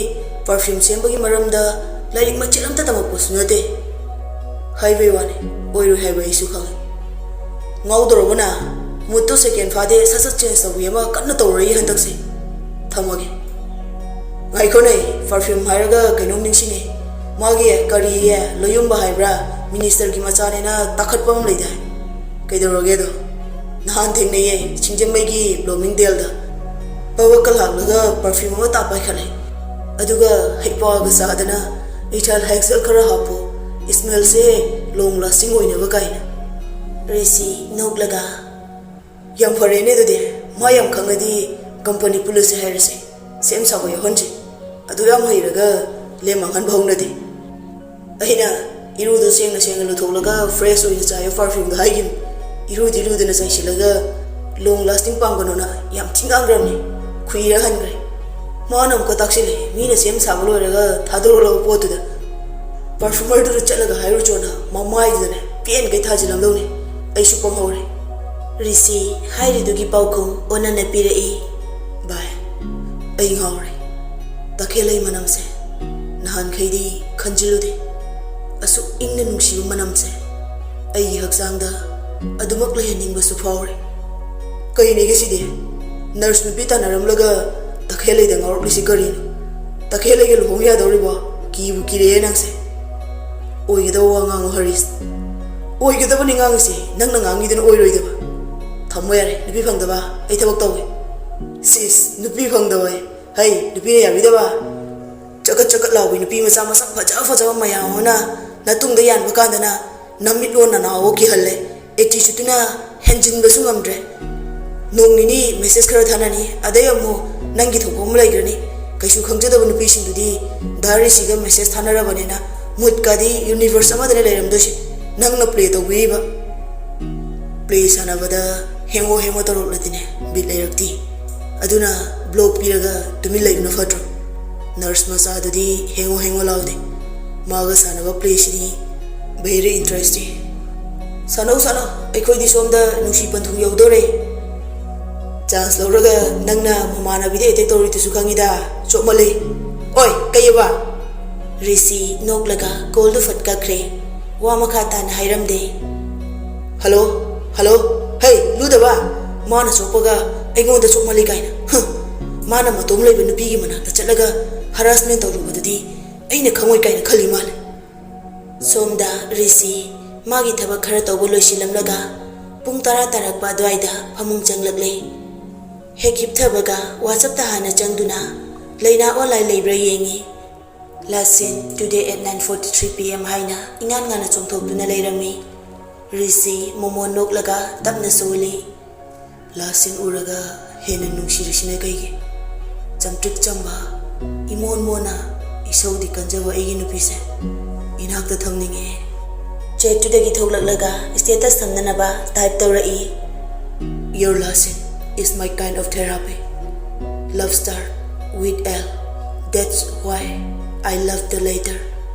ꯄꯔꯐ꯭ꯌꯨꯝ ꯁꯦꯝꯕꯒꯤ ꯃꯔꯝꯗ ꯂꯥꯏꯔꯤꯛ ꯃꯆꯦꯠ ꯑꯝꯇ ꯇꯝꯃꯛꯄꯁꯨ ꯅꯠꯇꯦ꯫ ꯍꯥꯏꯕꯩ ꯋꯥꯅꯤ, ꯑꯣꯏꯔꯣꯏ ꯍꯥꯏꯕ ꯑꯩꯁꯨ ꯈꯪꯉꯤ꯫ ꯉꯥꯎꯗꯧꯔꯕꯣ ꯅꯪ? ꯃꯨꯠꯇꯣ ꯁꯦꯀꯦꯟ ꯐꯥꯗꯦ, ꯁꯠ ꯁꯠ ꯆꯦꯟꯖ ꯇꯧꯕꯤ ꯑꯃ ꯀꯟꯅ ꯇꯧꯔꯛꯏ ꯍꯟꯗꯛꯁꯦ꯫ ꯊꯝꯃꯒꯦ꯫ ꯉꯥꯏꯈꯣꯅꯦ, ꯄꯔꯐ꯭ꯌꯨꯝ ꯍꯥꯏꯔꯒ ꯀꯩꯅꯣꯝ ꯅꯤꯡꯁꯤꯡꯉꯦ꯫ ꯃꯥꯒꯤ ꯀꯔꯤꯌꯦ, ꯂꯣꯌꯨꯝꯕ ꯍꯥꯏꯕ꯭ꯔꯥ, ꯃꯤꯅꯤꯁꯇꯔꯒꯤ ꯃꯆꯥꯅꯦꯅ ꯇꯥꯈꯠꯄ ꯑꯃ ꯂꯩꯗꯥꯏ? ꯀꯩꯗꯧꯔꯒꯦ ꯑꯗꯣ? ꯅꯍꯥꯟ ꯊꯦꯡꯅꯩꯌꯦ, ꯁꯤꯡꯖꯃꯩꯒꯤ ꯕ꯭ꯂꯣꯃꯤꯡꯗꯦꯜꯗ꯫ ꯄꯕꯛꯀ ꯂꯥꯛꯂꯒ ꯄꯔꯐ꯭ꯌꯨꯝ ꯑꯃ ꯇꯥꯞ ꯄꯥꯏꯈꯠꯂꯦ꯫ ꯑꯗꯨꯒ ꯍꯩꯄꯥꯒ ꯁꯥꯗꯅ, "ꯏꯊꯥꯏꯜ ꯍꯥꯏꯛꯁꯦꯜ ꯈꯔ ꯍꯥꯞꯄꯣ, ꯏꯁꯃꯦꯜꯁꯦ ꯂꯣꯡ ꯂꯥꯁꯇꯤꯡ ꯑꯣꯏꯅꯕ" ꯀꯥꯏꯅ꯫ ꯔꯤꯁꯤ ꯅꯣꯛꯂꯒ, "ꯌꯥꯝ ꯐꯔꯦꯅꯦ ꯑꯗꯨꯗꯤ, ꯃꯥ ꯌꯥꯝ ꯈꯪꯉꯗꯤ ꯀꯝꯄꯅꯤ ꯄꯨꯜꯂꯁꯦ ꯍꯥꯏꯔꯁꯦ, ꯁꯦꯝ ꯁꯥꯕ ꯌꯥꯎꯍꯟꯁꯦ꯫ ꯑꯗꯨ ꯌꯥꯝ ꯍꯩꯔꯒ ꯂꯦꯝ ꯃꯥꯡꯍꯟꯕ ꯍꯧꯅꯗꯦ꯫" ꯑꯩꯅ ꯏꯔꯨꯗꯣ ꯁꯦꯡꯅ ꯁꯦꯡꯅ ꯂꯨꯊꯣꯛꯂꯒ ꯐ꯭ꯔꯦꯁ ꯑꯣꯏꯅ ꯆꯥꯏꯌꯣ ꯄꯔꯐ꯭ꯌꯨꯝꯗꯣ ꯍꯥꯏꯈꯤꯕꯅꯤ꯫ ꯏꯔꯨꯗꯤ ꯂꯨꯗꯅ ꯆꯥꯏꯁꯤꯜꯂꯒ ꯂꯣꯡ ꯂꯥꯁꯇꯤꯡ ꯄꯥꯝꯒꯅꯣꯅ ꯌꯥꯝ ꯊꯤ ꯉꯥꯡꯈ꯭ꯔꯕꯅꯤ꯫ ꯈꯨꯏꯔ ꯍꯟꯈ꯭ꯔꯦ꯫ ꯃꯥꯅ ꯑꯃꯨꯛꯀ ꯇꯥꯛꯁꯤꯜꯂꯦ, "ꯃꯤꯅ ꯁꯦꯝ ꯁꯥꯕ ꯂꯣꯏꯔꯒ ꯊꯥꯗꯣꯔꯛꯂꯕ ꯄꯣꯠꯇꯨꯗ ꯄꯔꯐ꯭ꯌꯨꯃꯔꯗꯨꯗ ꯆꯠꯂꯒ ꯍꯥꯏꯔꯨꯆꯣꯅ" ꯃꯃꯥꯏꯗꯨꯗꯅꯦ ꯄꯦꯟꯈꯩ ꯊꯥꯖꯤꯜꯂꯝꯗꯧꯅꯤ꯫ ꯑꯩꯁꯨ ꯄꯪꯍꯧꯔꯦ꯫ ꯔꯤꯁꯤ ꯍꯥꯏꯔꯤꯗꯨꯒꯤ ꯄꯥꯎꯈꯨꯝ ꯑꯣꯟꯅꯅ ꯄꯤꯔꯛꯏ꯫ ꯚꯥꯏ, ꯑꯩ ꯉꯥꯎꯔꯦ꯫ ꯇꯈꯦꯜꯂꯩ ꯃꯅꯝꯁꯦ ꯅꯍꯥꯟꯈꯩꯗꯤ ꯈꯟꯖꯤꯜꯂꯨꯗꯦ꯫ ꯑꯁꯨꯛ ꯏꯪꯅ ꯅꯨꯡꯁꯤꯕ ꯃꯅꯝꯁꯦ ꯑꯩꯒꯤ ꯍꯛꯆꯥꯡꯗ ꯑꯗꯨꯃꯛ ꯂꯩꯍꯟꯅꯤꯡꯕꯁꯨ ꯐꯥꯎꯔꯦ꯫ ꯀꯩꯅꯦꯒꯦ ꯁꯤꯗꯤ? ꯅꯔꯁ ꯅꯨꯄꯤ ꯇꯥꯟꯅꯔꯝꯂꯒ ꯇꯈꯦꯜꯂꯩꯗ ꯉꯥꯎꯔꯛꯂꯤꯁꯤ ꯀꯔꯤꯅꯣ? ꯇꯈꯦꯜꯂꯩꯒ ꯂꯨꯍꯣꯡ ꯌꯥꯗꯧꯔꯤꯕꯣ? ꯀꯤꯕꯨ ꯀꯤꯔꯦꯍꯦ ꯅꯪꯁꯦ꯫ ꯑꯣꯏꯒꯗꯕ ꯋꯥ ꯉꯥꯡꯉꯨ ꯍꯔꯤꯁ꯫ ꯑꯣꯏꯒꯗꯕꯅꯤ ꯉꯥꯡꯉꯤꯁꯦ, ꯅꯪꯅ ꯉꯥꯡꯉꯤꯗꯨꯅ ꯑꯣꯏꯔꯣꯏꯗꯕ꯫ ꯊꯝꯃꯣ ꯌꯥꯔꯦ, ꯅꯨꯄꯤ ꯐꯪꯗꯕ, ꯑꯩ ꯊꯕꯛ ꯇꯧꯒꯦ꯫ ꯁꯤꯁ, ꯅꯨꯄꯤ ꯐꯪꯗꯕ ꯑꯩ? ꯍꯩ, ꯅꯨꯄꯤꯅ ꯌꯥꯕꯤꯗꯕ? ꯆꯀꯠ ꯆꯀꯠ ꯂꯥꯎꯕꯤ ꯅꯨꯄꯤ ꯃꯆꯥ ꯃꯁꯛ ꯐꯖ ꯐꯖꯕ ꯃꯌꯥꯝ ꯑꯃꯅ ꯅꯇꯨꯡꯗ ꯌꯥꯟꯕ ꯀꯥꯟꯗꯅ ꯅꯃꯤꯠꯂꯣꯟ ꯅꯅꯥꯎ ꯀꯤꯍꯜꯂꯦ꯫ ꯑꯦꯇꯤꯆꯨꯠꯇꯨꯅ ꯍꯦꯟꯖꯤꯟꯕꯁꯨ ꯉꯝꯗ꯭ꯔꯦ꯫ ꯅꯣꯡ ꯅꯤꯅꯤ ꯃꯦꯁꯦꯖ ꯈꯔ ꯊꯥꯅꯅꯤ, ꯑꯗꯩ ꯑꯃꯨꯛ ꯅꯪꯒꯤ ꯊꯣꯛꯄ ꯑꯃ ꯂꯩꯈ꯭ꯔꯅꯤ꯫ ꯀꯩꯁꯨ ꯈꯪꯖꯗꯕ ꯅꯨꯄꯤꯁꯤꯡꯗꯨꯗꯤ ꯗꯥ ꯔꯤꯁꯤꯒ ꯃꯦꯁꯦꯖ ꯊꯥꯅꯔꯕꯅꯤꯅ ꯃꯨꯠꯀꯗꯤ ꯌꯨꯅꯤꯚꯔꯁ ꯑꯃꯗꯅ ꯂꯩꯔꯝꯗꯣꯏꯁꯦ꯫ ꯅꯪꯅ ꯄ꯭ꯂꯦ ꯇꯧꯕꯤꯔꯤꯕ ꯄ꯭ꯂꯦ ꯁꯥꯟꯅꯕꯗ ꯍꯦꯡꯉꯣ ꯍꯦꯡꯉꯣ ꯇꯧꯔꯛꯂꯗꯤꯅꯦ ꯕꯤꯠ ꯂꯩꯔꯛꯇꯦ꯫ ꯑꯗꯨꯅ ꯕ꯭ꯂꯣꯛ ꯄꯤꯔꯒ ꯇꯨꯃꯤꯟ ꯂꯩꯕꯅ ꯐꯠꯇ꯭ꯔꯣ? ꯅꯔꯁ ꯃꯆꯥꯗꯨꯗꯤ ꯍꯦꯡꯉꯣ ꯍꯦꯡꯉꯣ ꯂꯥꯎꯗꯦ꯫ ꯃꯥꯒ ꯁꯥꯟꯅꯕ ꯄ꯭ꯂꯦꯁꯤꯗꯤ very interesting꯫ ꯁꯥꯟꯅꯧ ꯁꯥꯟꯅꯧ, ꯑꯩꯈꯣꯏꯗꯤ ꯁꯣꯝꯗ ꯅꯨꯡꯁꯤ ꯄꯟꯊꯨꯡ ꯌꯧꯗꯣꯔꯦ꯫ ꯆꯥꯟꯁ ꯂꯧꯔꯒ ꯅꯪꯅ ꯃꯃꯥꯟꯅꯕꯤꯗ ꯑꯦꯇꯦꯛ ꯇꯧꯔꯤꯗꯨꯁꯨ ꯈꯪꯉꯤꯗ, ꯆꯣꯞꯃꯜꯂꯤ꯫ ꯑꯣꯏ, ꯀꯩꯑꯕ? ꯔꯤꯁꯤ ꯅꯣꯛꯂꯒ ꯀꯣꯜꯗꯨ ꯐꯠ ꯀꯛꯈ꯭ꯔꯦ꯫ ꯋꯥ ꯃꯈꯥ ꯇꯥꯅ ꯍꯥꯏꯔꯝꯗꯦ꯫ ꯍꯜꯂꯣ, ꯍꯜꯂꯣ, "ꯍꯩ, ꯂꯨꯗꯕ, ꯃꯥꯅ ꯁꯣꯛꯄꯒ ꯑꯩꯉꯣꯟꯗ ꯁꯣꯛꯃꯜꯂꯤ ꯀꯥꯏꯅ꯫ ꯍ, ꯃꯥꯅ ꯃꯇꯣꯝ ꯂꯩꯕ ꯅꯨꯄꯤꯒꯤ ꯃꯅꯥꯛꯇ ꯆꯠꯂꯒ ꯍꯔꯥꯁꯃꯦꯟ ꯇꯧꯔꯨꯕꯗꯨꯗꯤ ꯑꯩꯅ ꯈꯪꯉꯣꯏ ꯀꯥꯏꯅ ꯈꯜꯂꯤ ꯃꯥꯜꯂꯦ"꯫ ꯁꯣꯝꯗ ꯔꯤꯁꯤ ꯃꯥꯒꯤ ꯊꯕꯛ ꯈꯔ ꯇꯧꯕ ꯂꯣꯏꯁꯤꯜꯂꯝꯂꯒ ꯄꯨꯡ ꯇꯔꯥ ꯇꯥꯔꯛꯄ ꯑꯗꯨꯋꯥꯏꯗ ꯐꯃꯨꯡ ꯆꯪꯂꯛꯂꯦ꯫ ꯍꯦꯛ ꯍꯤꯞꯊꯕꯒ WhatsApp-ꯇ ꯍꯥꯟꯅ ꯆꯪꯗꯨꯅ ꯂꯩꯅꯥ online ꯂꯩꯕ꯭ꯔꯥ ꯌꯦꯡꯉꯤ꯫ "Last seen today at nine forty-three P M" ꯍꯥꯏꯅ ꯏꯉꯥꯟ ꯉꯥꯟꯅ ꯆꯣꯡꯊꯣꯛꯇꯨꯅ ꯂꯩꯔꯝꯃꯤ꯫ ꯔꯤꯁꯤ ꯃꯣꯃꯣꯟ ꯅꯣꯛꯂꯒ ꯇꯞꯅ ꯁꯣꯜꯂꯤ꯫ "Last seen ꯎꯔꯒ ꯍꯦꯟꯅ ꯅꯨꯡꯁꯤꯔꯤꯁꯤꯅ ꯀꯩꯒꯤ? ꯆꯝꯇ꯭ꯔꯤꯛ ꯆꯝꯕ, ꯏꯃꯣꯟ ꯃꯣꯟꯅ ꯏꯁꯧꯗꯤ ꯀꯟꯖꯕ ꯑꯩꯒꯤ ꯅꯨꯄꯤꯁꯦ ꯏꯅꯥꯛꯇ ꯊꯝꯅꯤꯡꯉꯦ"꯫ Chat-ꯇꯨꯗꯒꯤ ꯊꯣꯛꯂꯛꯂꯒ status ꯊꯝꯅꯅꯕ type ꯇꯧꯔꯛꯏ꯫ "Your last seen is my kind of therapy. Love start with L. That's why I love the letter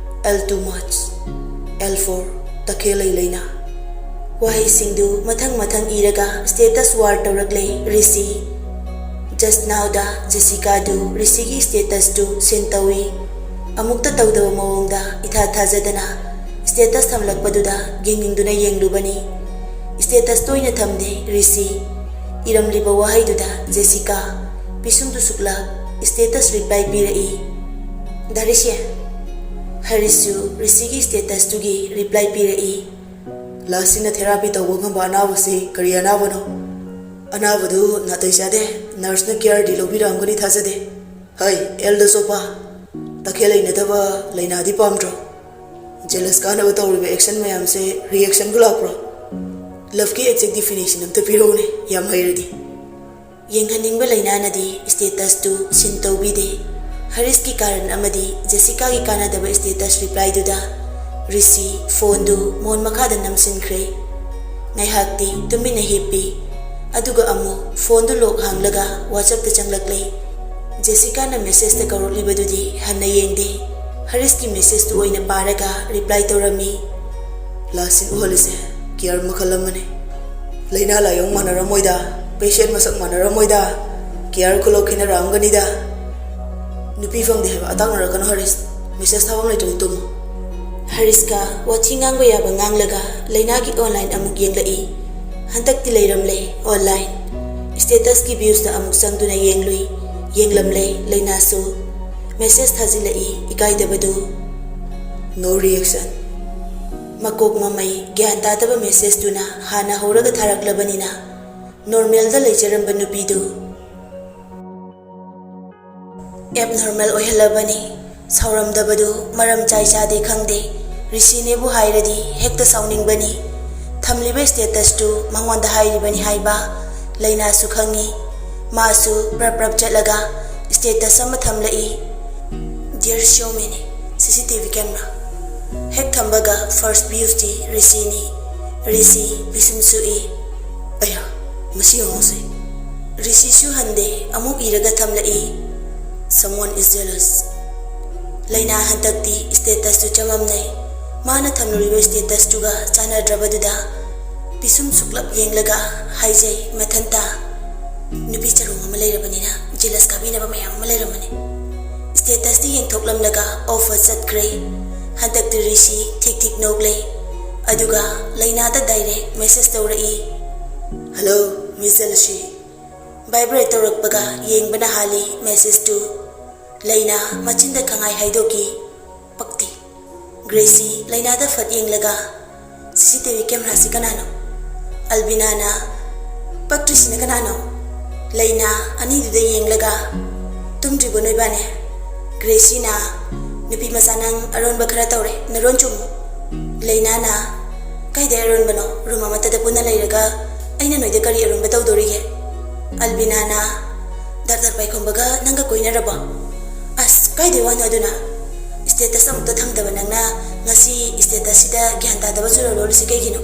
L too much. L for ꯇꯈꯦꯜꯂꯩ ꯂꯩꯅꯥ"꯫ ꯋꯥꯍꯩꯁꯤꯡꯗꯨ ꯃꯊꯪ ꯃꯊꯪ ꯏꯔꯒ status war ꯇꯧꯔꯛꯂꯦ ꯔꯤꯁꯤ꯫ Just now-ꯗ ꯖꯦꯁꯤꯀꯥꯗꯨ ꯔꯤꯁꯤꯒꯤ status-ꯇꯨ seen ꯇꯧꯏ꯫ ꯑꯃꯨꯛꯇ ꯇꯧꯗꯕ ꯃꯑꯣꯡꯗ ꯏꯊꯥ ꯊꯥꯖꯗꯅ status ꯊꯝꯂꯛꯄꯗꯨꯗ ꯌꯦꯡꯅꯤꯡꯗꯨꯅ ꯌꯦꯡꯂꯨꯕꯅꯤ꯫ Status-ꯇ ꯑꯣꯏꯅ ꯊꯝꯗꯦ ꯔꯤꯁꯤ꯫ ꯏꯔꯝꯂꯤꯕ ꯋꯥꯍꯩꯗꯨꯗ ꯖꯦꯁꯤꯀꯥ, ꯄꯤꯁꯨꯝꯗꯨ ꯁꯨꯛꯂꯞ, status reply ꯄꯤꯔꯛꯏ꯫ "ꯗꯥꯔꯤꯁꯦ"꯫ ꯍꯔꯤꯁꯁꯨ ꯔꯤꯁꯤꯒꯤ status-ꯇꯨꯒꯤ reply ꯄꯤꯔꯛꯏ꯫ "Last seen-ꯅ therapy ꯇꯧꯕ ꯉꯝꯕ ꯑꯅꯥꯕꯁꯤ ꯀꯔꯤ ꯑꯅꯥꯕꯅꯣ? ꯑꯅꯥꯕꯗꯨ ꯅꯥꯇꯩ ꯆꯥꯗꯦ꯫ Nurse-ꯅ care-ꯗꯤ ꯂꯧꯕꯤꯔꯛꯑꯝꯒꯅꯤ ꯊꯥꯖꯗꯦ꯫ ꯍꯩ, L-ꯗ ꯁꯣꯛꯄ, ꯇꯈꯦꯜ ꯂꯩꯅꯗꯕ ꯂꯩꯅꯥꯗꯤ ꯄꯥꯝꯗ꯭ꯔꯣ?" "Jealous ꯀꯥꯅꯕ ꯇꯧꯔꯤꯕ action ꯃꯌꯥꯝꯁꯦ reaction-ꯕꯨ ꯂꯥꯛꯄ꯭ꯔꯣ? Love-ꯀꯤ exact definition ꯑꯝꯇ ꯄꯤꯔꯛꯎꯅꯦ, ꯌꯥꯝ ꯍꯩꯔꯗꯤ"꯫ ꯌꯦꯡꯍꯟꯅꯤꯡꯕ ꯂꯩꯅꯥꯅꯗꯤ status-ꯇꯨ seen ꯇꯧꯕꯤꯗꯦ꯫ ꯍꯔꯤꯁꯀꯤ ꯀꯥꯔꯟ ꯑꯃꯗꯤ ꯖꯦꯁꯤꯀꯥꯒꯤ ꯀꯥꯟꯅꯗꯕ status reply-ꯗꯨꯗ ꯔꯤꯁꯤ phone-ꯗꯨ ꯃꯣꯟ ꯃꯈꯥꯗ ꯅꯝꯁꯤꯟꯈ꯭ꯔꯦ꯫ ꯉꯥꯏꯍꯥꯛꯇꯤ ꯇꯨꯃꯤꯟꯅ ꯍꯤꯞꯄꯤ꯫ ꯑꯗꯨꯒ ꯑꯃꯨꯛ phone-ꯗꯨ lock ꯍꯥꯡꯂꯒ WhatsApp-ꯇ ꯆꯪꯂꯛꯂꯦ꯫ ꯖꯦꯁꯤꯀꯥꯅ message-ꯇ ꯀꯧꯔꯛꯂꯤꯕꯗꯨꯗꯤ ꯍꯟꯅ ꯌꯦꯡꯗꯦ꯫ ꯍꯔꯤꯁꯀꯤ message-ꯇꯨ ꯑꯣꯏꯅ ꯄꯥꯔꯒ reply ꯇꯧꯔꯝꯃꯤ꯫ "Last seen ꯎꯍꯜꯂꯤꯁꯦ care ꯃꯈꯜ ꯑꯃꯅꯤ꯫ ꯂꯥꯏꯅꯥ ꯂꯥꯏꯑꯣꯡ ꯃꯥꯟꯅꯔꯝꯃꯣꯏꯗ, patient ꯃꯁꯛ ꯃꯥꯟꯅꯔꯝꯃꯣꯏꯗ, care ꯈꯨꯂꯧ ꯈꯦꯠꯅꯔꯛꯑꯝꯒꯅꯤꯗ꯫ ꯅꯨꯄꯤ ꯐꯪꯗꯦ ꯍꯥꯏꯕ ꯑꯇꯥꯡꯅꯔꯛꯀꯅꯨ ꯍꯔꯤꯁ, message ꯊꯥꯐꯝ ꯂꯩꯇ꯭ꯔꯗꯤ ꯇꯨꯝꯃꯨ"꯫ ꯍꯔꯤꯁꯀ ꯋꯥꯊꯤ ꯉꯥꯡꯕ ꯌꯥꯕ ꯉꯥꯡꯂꯒ ꯂꯥꯏꯅꯥꯒꯤ online ꯑꯃꯨꯛ ꯌꯦꯡꯂꯛꯏ꯫ ꯍꯟꯗꯛꯇꯤ ꯂꯩꯔꯝꯂꯦ online꯫ Statusꯀꯤ viewsꯇ ꯑꯃꯨꯛ ꯆꯪꯗꯨꯅ ꯌꯦꯡꯂꯨꯏ꯫ ꯌꯦꯡꯂꯝꯂꯦ ꯂꯩꯅꯥꯁꯨ꯫ Message ꯊꯥꯖꯤꯜꯂꯛꯏ ꯏꯀꯥꯏꯗꯕꯗꯨ꯫ No reaction꯫ ꯃꯀꯣꯛ ꯃꯃꯩ ꯒ꯭ꯌꯥꯟ ꯇꯥꯗꯕ messageꯇꯨꯅ ꯍꯥꯟꯅ ꯍꯧꯔꯒ ꯊꯥꯔꯛꯂꯕꯅꯤꯅ normalꯗ ꯂꯩꯖꯔꯝꯕ ꯅꯨꯄꯤꯗꯨ abnormal ꯑꯣꯏꯍꯜꯂꯕꯅꯤ꯫ ꯁꯥꯎꯔꯝꯗꯕꯗꯨ ꯃꯔꯝ ꯆꯥꯏ ꯆꯥꯗꯦ ꯈꯪꯗꯦ꯫ ꯔꯤꯁꯤꯅꯦꯕꯨ ꯍꯥꯏꯔꯗꯤ ꯍꯦꯛꯇ ꯁꯥꯎꯅꯤꯡꯕꯅꯤ꯫ ꯊꯝꯂꯤꯕ statusꯇꯨ ꯃꯉꯣꯟꯗ ꯍꯥꯏꯔꯤꯕꯅꯤ ꯍꯥꯏꯕ ꯂꯩꯅꯥꯁꯨ ꯈꯪꯉꯤ꯫ ꯃꯥꯁꯨ ꯄ꯭ꯔꯞ ꯄ꯭ꯔꯞ ꯆꯠꯂꯒ status ꯑꯃ ꯊꯝꯂꯛꯏ꯫ Dear Xiaomiꯅꯤ꯫ CCTV camera꯫ ꯍꯦꯛ ꯊꯝꯕꯒ first viewsꯇꯤ ꯔꯤꯁꯤꯅꯤ꯫ ꯔꯤꯁꯤ ꯄꯤꯁꯨꯝ ꯁꯨꯏ꯫ ꯑꯌꯥ, ꯃꯁꯤ ꯌꯦꯡꯉꯨꯁꯦ꯫ ꯔꯤꯁꯤꯁꯨ ꯍꯟꯗꯦ, ꯑꯃꯨꯛ ꯏꯔꯒ ꯊꯝꯂꯛꯏ꯫ Someone is jealous꯫ ꯂꯩꯅꯥ ꯍꯟꯗꯛꯇꯤ statusꯇꯨ ꯆꯃꯝꯅꯩ꯫ ꯃꯥꯅ ꯊꯝꯂꯨꯔꯤꯕ statusꯇꯨꯒ ꯆꯥꯟꯅꯗ꯭ꯔꯕꯗꯨꯗ ꯄꯤꯁꯨꯝ ꯁꯨꯛꯂꯞ ꯌꯦꯡꯂꯒ ꯍꯥꯏꯖꯩ ꯃꯊꯟꯇ꯫ ꯅꯨꯄꯤ ꯆꯔꯣꯡ ꯑꯃ ꯂꯩꯔꯕꯅꯤꯅ jealous ꯀꯥꯕꯤꯅꯕ ꯃꯌꯥꯝ ꯑꯃ ꯂꯩꯔꯝꯃꯅꯤ꯫ Statusꯇꯤ ꯌꯦꯡꯊꯣꯛꯂꯝꯂꯒ off ꯆꯠꯈ꯭ꯔꯦ꯫ ꯍꯟꯗꯛꯇꯤ ꯔꯤꯁꯤ ꯊꯤꯛ ꯊꯤꯛ ꯅꯣꯛꯂꯦ꯫ ꯑꯗꯨꯒ ꯂꯩꯅꯥꯗ direct message ꯇꯧꯔꯛꯏ꯫ Hello, Miss Jealousy꯫ Vibrate ꯇꯧꯔꯛꯄꯒ ꯌꯦꯡꯕꯅ ꯍꯥꯜꯂꯤ messageꯇꯨ꯫ ꯂꯩꯅꯥ ꯃꯆꯤꯟꯗ ꯈꯪꯍꯥꯏ ꯍꯥꯏꯗꯣꯛꯈꯤ꯫ ꯄꯛꯇꯦ꯫ ꯒ꯭ꯔꯦꯁꯤ ꯂꯩꯅꯥꯗ ꯐꯠ ꯌꯦꯡꯂꯒ, "CCTV cameraꯁꯤ ꯀꯅꯥꯅꯣ?" ꯑꯜꯕꯤꯅꯥꯅ, "ꯄꯛꯇ꯭ꯔꯤꯁꯤꯅ ꯀꯅꯥꯅꯣ?" ꯂꯩꯅꯥ ꯑꯅꯤꯗꯨꯗ ꯌꯦꯡꯂꯒ, "ꯇꯨꯝꯗ꯭ꯔꯤꯕꯣ ꯅꯣꯏꯕꯥꯅꯤ?" ꯒ꯭ꯔꯦꯁꯤꯅ, "ꯅꯨꯄꯤ ꯃꯆꯥ ꯅꯪ ꯑꯔꯣꯟꯕ ꯈꯔ ꯇꯧꯔꯦ, ꯅꯔꯣꯟ ꯆꯨꯝꯃꯨ꯫" ꯂꯩꯅꯥꯅ, "ꯀꯥꯏꯗꯩ ꯑꯔꯣꯟꯕꯅꯣ? Room ꯑꯃꯠꯇꯗ ꯄꯨꯟꯅ ꯂꯩꯔꯒ ꯑꯩꯅ ꯅꯣꯏꯗ ꯀꯔꯤ ꯑꯔꯣꯟꯕ ꯇꯧꯗꯣꯔꯤꯒꯦ?" ꯑꯜꯕꯤꯅꯥꯅ, "ꯗꯥꯛꯇꯔ ꯄꯥꯏꯈꯣꯝꯕꯒ ꯅꯪꯒ ꯀꯣꯏꯅꯔꯕꯣ?" "ꯑꯁ, ꯀꯥꯏꯗꯩ ꯋꯥꯅꯣ ꯑꯗꯨꯅ? Status ꯑꯃꯨꯛꯇ ꯊꯝꯗꯕ ꯅꯪꯅ ꯉꯁꯤ statusꯁꯤꯗ ꯒ꯭ꯌꯥꯟ ꯇꯥꯗꯕ ꯆꯨꯔꯣꯜ ꯂꯣꯜꯂꯤꯁꯤ ꯀꯩꯒꯤꯅꯣ?"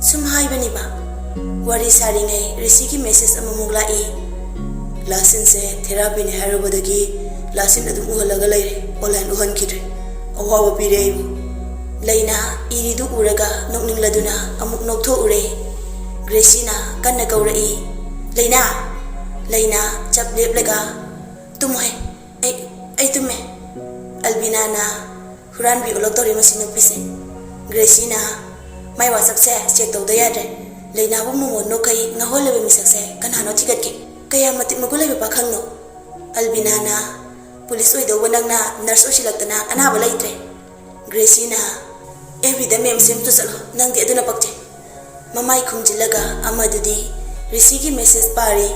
"ꯁꯨꯝ ꯍꯥꯏꯕꯅꯤꯕ꯫" ꯋꯥꯔꯤ ꯁꯥꯔꯤꯉꯩ ꯔꯤꯁꯤꯒꯤ message ꯑꯃꯃꯨꯛ ꯂꯥꯛꯏ꯫ "Last seenꯁꯦ therapyꯅꯦ ꯍꯥꯏꯔꯨꯕꯗꯒꯤ last scene ꯑꯗꯨꯝ ꯎꯍꯜꯂꯒ ꯂꯩꯔꯦ, online ꯎꯍꯟꯈꯤꯗ꯭ꯔꯦ꯫ ꯑꯋꯥꯕ ꯄꯤꯔꯦ ꯑꯩꯕꯨ꯫" ꯂꯩꯅꯥ ꯏꯔꯤꯗꯨ ꯎꯔꯒ ꯅꯣꯛꯅꯤꯡꯂꯗꯨꯅ ꯑꯃꯨꯛ ꯅꯣꯛꯊꯣꯛꯎꯔꯦ꯫ ꯒ꯭ꯔꯦꯁꯤꯅ ꯀꯟꯅ ꯀꯧꯔꯛꯏ, "ꯂꯩꯅꯥ!" ꯂꯩꯅꯥ ꯆꯞ ꯂꯦꯞꯂꯒ, "ꯇꯨꯝꯃꯣꯍꯦ, ꯑꯩ, ꯑꯩ ꯇꯨꯝꯃꯦ꯫" ꯑꯜꯕꯤꯅꯥꯅ, "ꯍꯨꯔꯥꯟꯕꯤ ꯑꯣꯜꯂꯛꯇꯧꯔꯦ ꯃꯁꯤ ꯅꯨꯄꯤꯁꯦ꯫" ꯒ꯭ꯔꯦꯁꯤꯅ, "ꯃꯥꯏ WhatsAppꯁꯦ check ꯇꯧꯗ ꯌꯥꯗ꯭ꯔꯦ꯫ ꯂꯩꯅꯥꯕꯨ ꯃꯣꯃꯣꯟ ꯅꯣꯛꯈꯩ ꯉꯥꯎꯍꯜꯂꯕ ꯃꯤꯁꯛꯁꯦ ꯀꯅꯥꯅꯣ ꯊꯤꯒꯠꯀꯦ? ꯀꯌꯥꯝ ꯃꯇꯤꯛ ꯃꯒꯨꯟ ꯂꯩꯕ ꯄꯥꯈꯪꯅꯣ? ꯑꯜꯕꯤꯅꯥꯅ ꯄꯨꯂꯤꯁ ꯑꯣꯏꯗꯧꯕ ꯅꯪꯅ ꯅꯔꯁ ꯑꯣꯏꯁꯤꯜꯂꯛꯇꯅ ꯑꯅꯥꯕ ꯂꯩꯇ꯭ꯔꯦ꯫ ꯒ꯭ꯔꯦꯁꯤꯅ ꯑꯦꯐ ꯕꯤꯗ ꯃꯦꯝ ꯁꯦꯝꯁꯨ ꯆꯠꯂꯣ, ꯅꯪꯗꯤ ꯑꯗꯨꯅ ꯄꯛꯆꯩ꯫ ꯃꯃꯥꯏ ꯈꯨꯝꯖꯤꯜꯂꯒ ꯑꯃꯗꯨꯗꯤ ꯔꯤꯁꯤꯒꯤ ꯃꯦꯁꯦꯖ ꯄꯥꯔꯤ꯫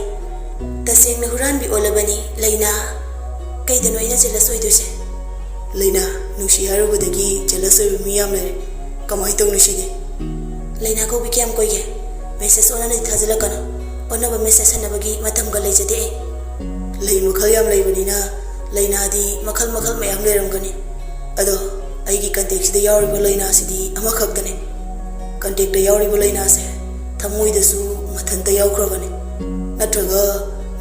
ꯇꯁꯦꯡꯅ ꯍꯨꯔꯥꯟꯕꯤ ꯑꯣꯜꯂꯕꯅꯤ ꯂꯩꯅꯥ꯫ ꯀꯩꯗꯅꯣ ꯑꯩꯅ ꯖꯦꯂꯁ ꯑꯣꯏꯗꯣꯏꯁꯦ? ꯂꯩꯅꯥ, ꯅꯨꯡꯁꯤ ꯍꯥꯏꯔꯨꯕꯗꯒꯤ ꯖꯦꯂꯁ ꯑꯣꯏꯕ ꯃꯤ ꯌꯥꯝ ꯂꯩꯔꯦ꯫ ꯀꯃꯥꯏꯅ ꯇꯧꯅꯤ ꯁꯤꯗꯤ? ꯂꯩꯅꯥ ꯀꯧꯕꯤ ꯀꯌꯥꯝ ꯀꯨꯏꯒꯦ? ꯃꯦꯁꯦꯖ ꯑꯣꯟꯅꯅꯗꯤ ꯊꯥꯖꯤꯜꯂꯛꯀꯅꯨ꯫ ꯑꯣꯟꯅꯕ ꯃꯦꯁꯦꯖ ꯍꯟꯅꯕꯒꯤ ꯃꯇꯝꯒ ꯂꯩꯖꯗꯦ ꯑꯩ꯫ ꯂꯩ ꯃꯈꯜ ꯌꯥꯝ ꯂꯩꯕꯅꯤꯅ ꯂꯩꯅꯥꯗꯤ ꯃꯈꯜ ꯃꯈꯜ ꯃꯌꯥꯝ ꯂꯩꯔꯝꯒꯅꯤ꯫ ꯑꯗꯣ ꯑꯩꯒꯤ ꯀꯟꯇꯦꯛꯁꯤꯗ ꯌꯥꯎꯔꯤꯕ ꯂꯩꯅꯥꯁꯤꯗꯤ ꯑꯃꯈꯛꯇꯅꯦ꯫ ꯀꯟꯇꯦꯛꯇ ꯌꯥꯎꯔꯤꯕ ꯂꯩꯅꯥꯁꯦ ꯊꯃꯣꯏꯗꯁꯨ ꯃꯊꯟꯇ ꯌꯥꯎꯈ꯭ꯔꯕꯅꯦ꯫ ꯅꯠꯇ꯭ꯔꯒ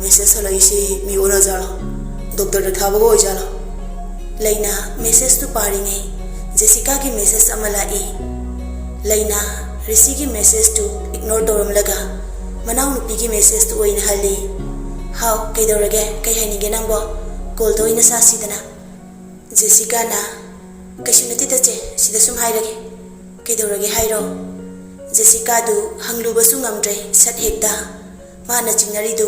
ꯃꯦꯁꯦꯖ ꯍꯜꯂꯛꯏꯁꯤ ꯃꯤ ꯑꯣꯟꯅꯖꯥꯠꯂꯣ? ꯗꯣꯛꯇꯔꯗ ꯊꯥꯕꯒ ꯑꯣꯏꯖꯥꯠꯂꯣ? ꯂꯩꯅꯥ ꯃꯦꯁꯦꯖꯇꯨ ꯄꯥꯔꯤꯉꯩ ꯖꯦꯁꯤꯀꯥꯒꯤ ꯃꯦꯁꯦꯖ ꯑꯃ ꯂꯥꯛꯏ꯫ ꯂꯩꯅꯥ ꯔꯤꯁꯤꯒꯤ ꯃꯦꯁꯦꯖꯇꯨ ꯏꯒꯅꯣꯔ ꯇꯧꯔꯝꯂꯒ ꯃꯅꯥꯎꯅꯨꯄꯤꯒꯤ ꯃꯦꯁꯦꯖꯇꯨ ꯑꯣꯏꯅ ꯍꯜꯂꯤ꯫ "ꯍꯥꯎ, ꯀꯩꯗꯧꯔꯒꯦ? ꯀꯩ ꯍꯥꯏꯅꯤꯡꯒꯦ ꯅꯪꯕꯣ? ꯀꯣꯜꯗ ꯑꯣꯏꯅ ꯁꯥꯁꯤꯗꯅ?" ꯖꯦꯁꯤꯀꯥꯅ, "ꯀꯩꯁꯨ ꯅꯠꯇꯦꯗ ꯆꯦ, ꯁꯤꯗ ꯁꯨꯝ ꯍꯥꯏꯔꯒꯦ꯫" "ꯀꯩꯗꯧꯔꯒꯦ ꯍꯥꯏꯔꯣ?" ꯖꯦꯁꯤꯀꯥꯗꯨ ꯍꯪꯂꯨꯕꯁꯨ ꯉꯝꯗ꯭ꯔꯦ ꯁꯠ ꯍꯦꯛꯇ꯫ ꯃꯥꯅ ꯆꯤꯡꯅꯔꯤꯗꯨ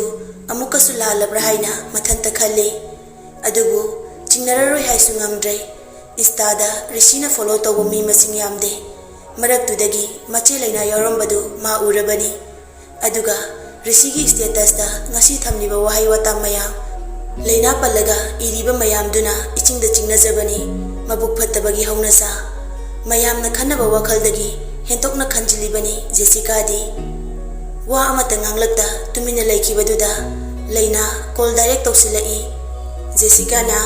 ꯑꯃꯨꯛꯀꯁꯨ ꯂꯥꯜꯂꯕ꯭ꯔꯥ ꯍꯥꯏꯅ ꯃꯊꯟꯇ ꯈꯜꯂꯤ꯫ ꯑꯗꯨꯕꯨ ꯆꯤꯡꯅꯔꯔꯣꯏ ꯍꯥꯏꯁꯨ ꯉꯝꯗ꯭ꯔꯦ꯫ ꯏꯟꯁꯇꯥꯗ ꯔꯤꯁꯤꯅ ꯐꯣꯂꯣ ꯇꯧꯕ ꯃꯤ ꯃꯁꯤꯡ ꯌꯥꯝꯗꯦ꯫ ꯃꯔꯛꯇꯨꯗꯒꯤ ꯃꯆꯦ ꯂꯩꯅꯥ ꯌꯥꯎꯔꯝꯕꯗꯨ ꯃꯥ ꯎꯔꯕꯅꯤ꯫ ꯑꯗꯨꯒ ꯔꯤꯁꯤꯒꯤ ꯁ꯭ꯇꯦꯇꯁꯇ ꯉꯁꯤ ꯊꯝꯂꯤꯕ ꯋꯥꯍꯩ ꯋꯥꯇꯥ ꯃꯌꯥꯝ, ꯂꯩꯅꯥ ꯄꯜꯂꯒ ꯏꯔꯤꯕ ꯃꯌꯥꯝꯗꯨꯅ ꯏꯆꯤꯡꯗ ꯆꯤꯡꯅꯖꯕꯅꯤ꯫ ꯃꯕꯨꯛ ꯐꯠꯇꯕꯒꯤ ꯍꯧꯅꯁꯥ꯫ ꯃꯌꯥꯝꯅ ꯈꯟꯅꯕ ꯋꯥꯈꯜꯗꯒꯤ ꯍꯦꯟꯇꯣꯛꯅ ꯈꯟꯖꯤꯜꯂꯤꯕꯅꯤ ꯖꯦꯁꯤꯀꯥꯗꯤ꯫ ꯋꯥ ꯑꯃꯠꯇ ꯉꯥꯡꯂꯛꯇ ꯇꯨꯃꯤꯟꯅ ꯂꯩꯈꯤꯕꯗꯨꯗ ꯂꯩꯅꯥ ꯀꯣꯜ ꯗꯥꯏꯔꯦꯛ ꯇꯧꯁꯤꯜꯂꯛꯏ꯫ ꯖꯦꯁꯤꯀꯥꯅ,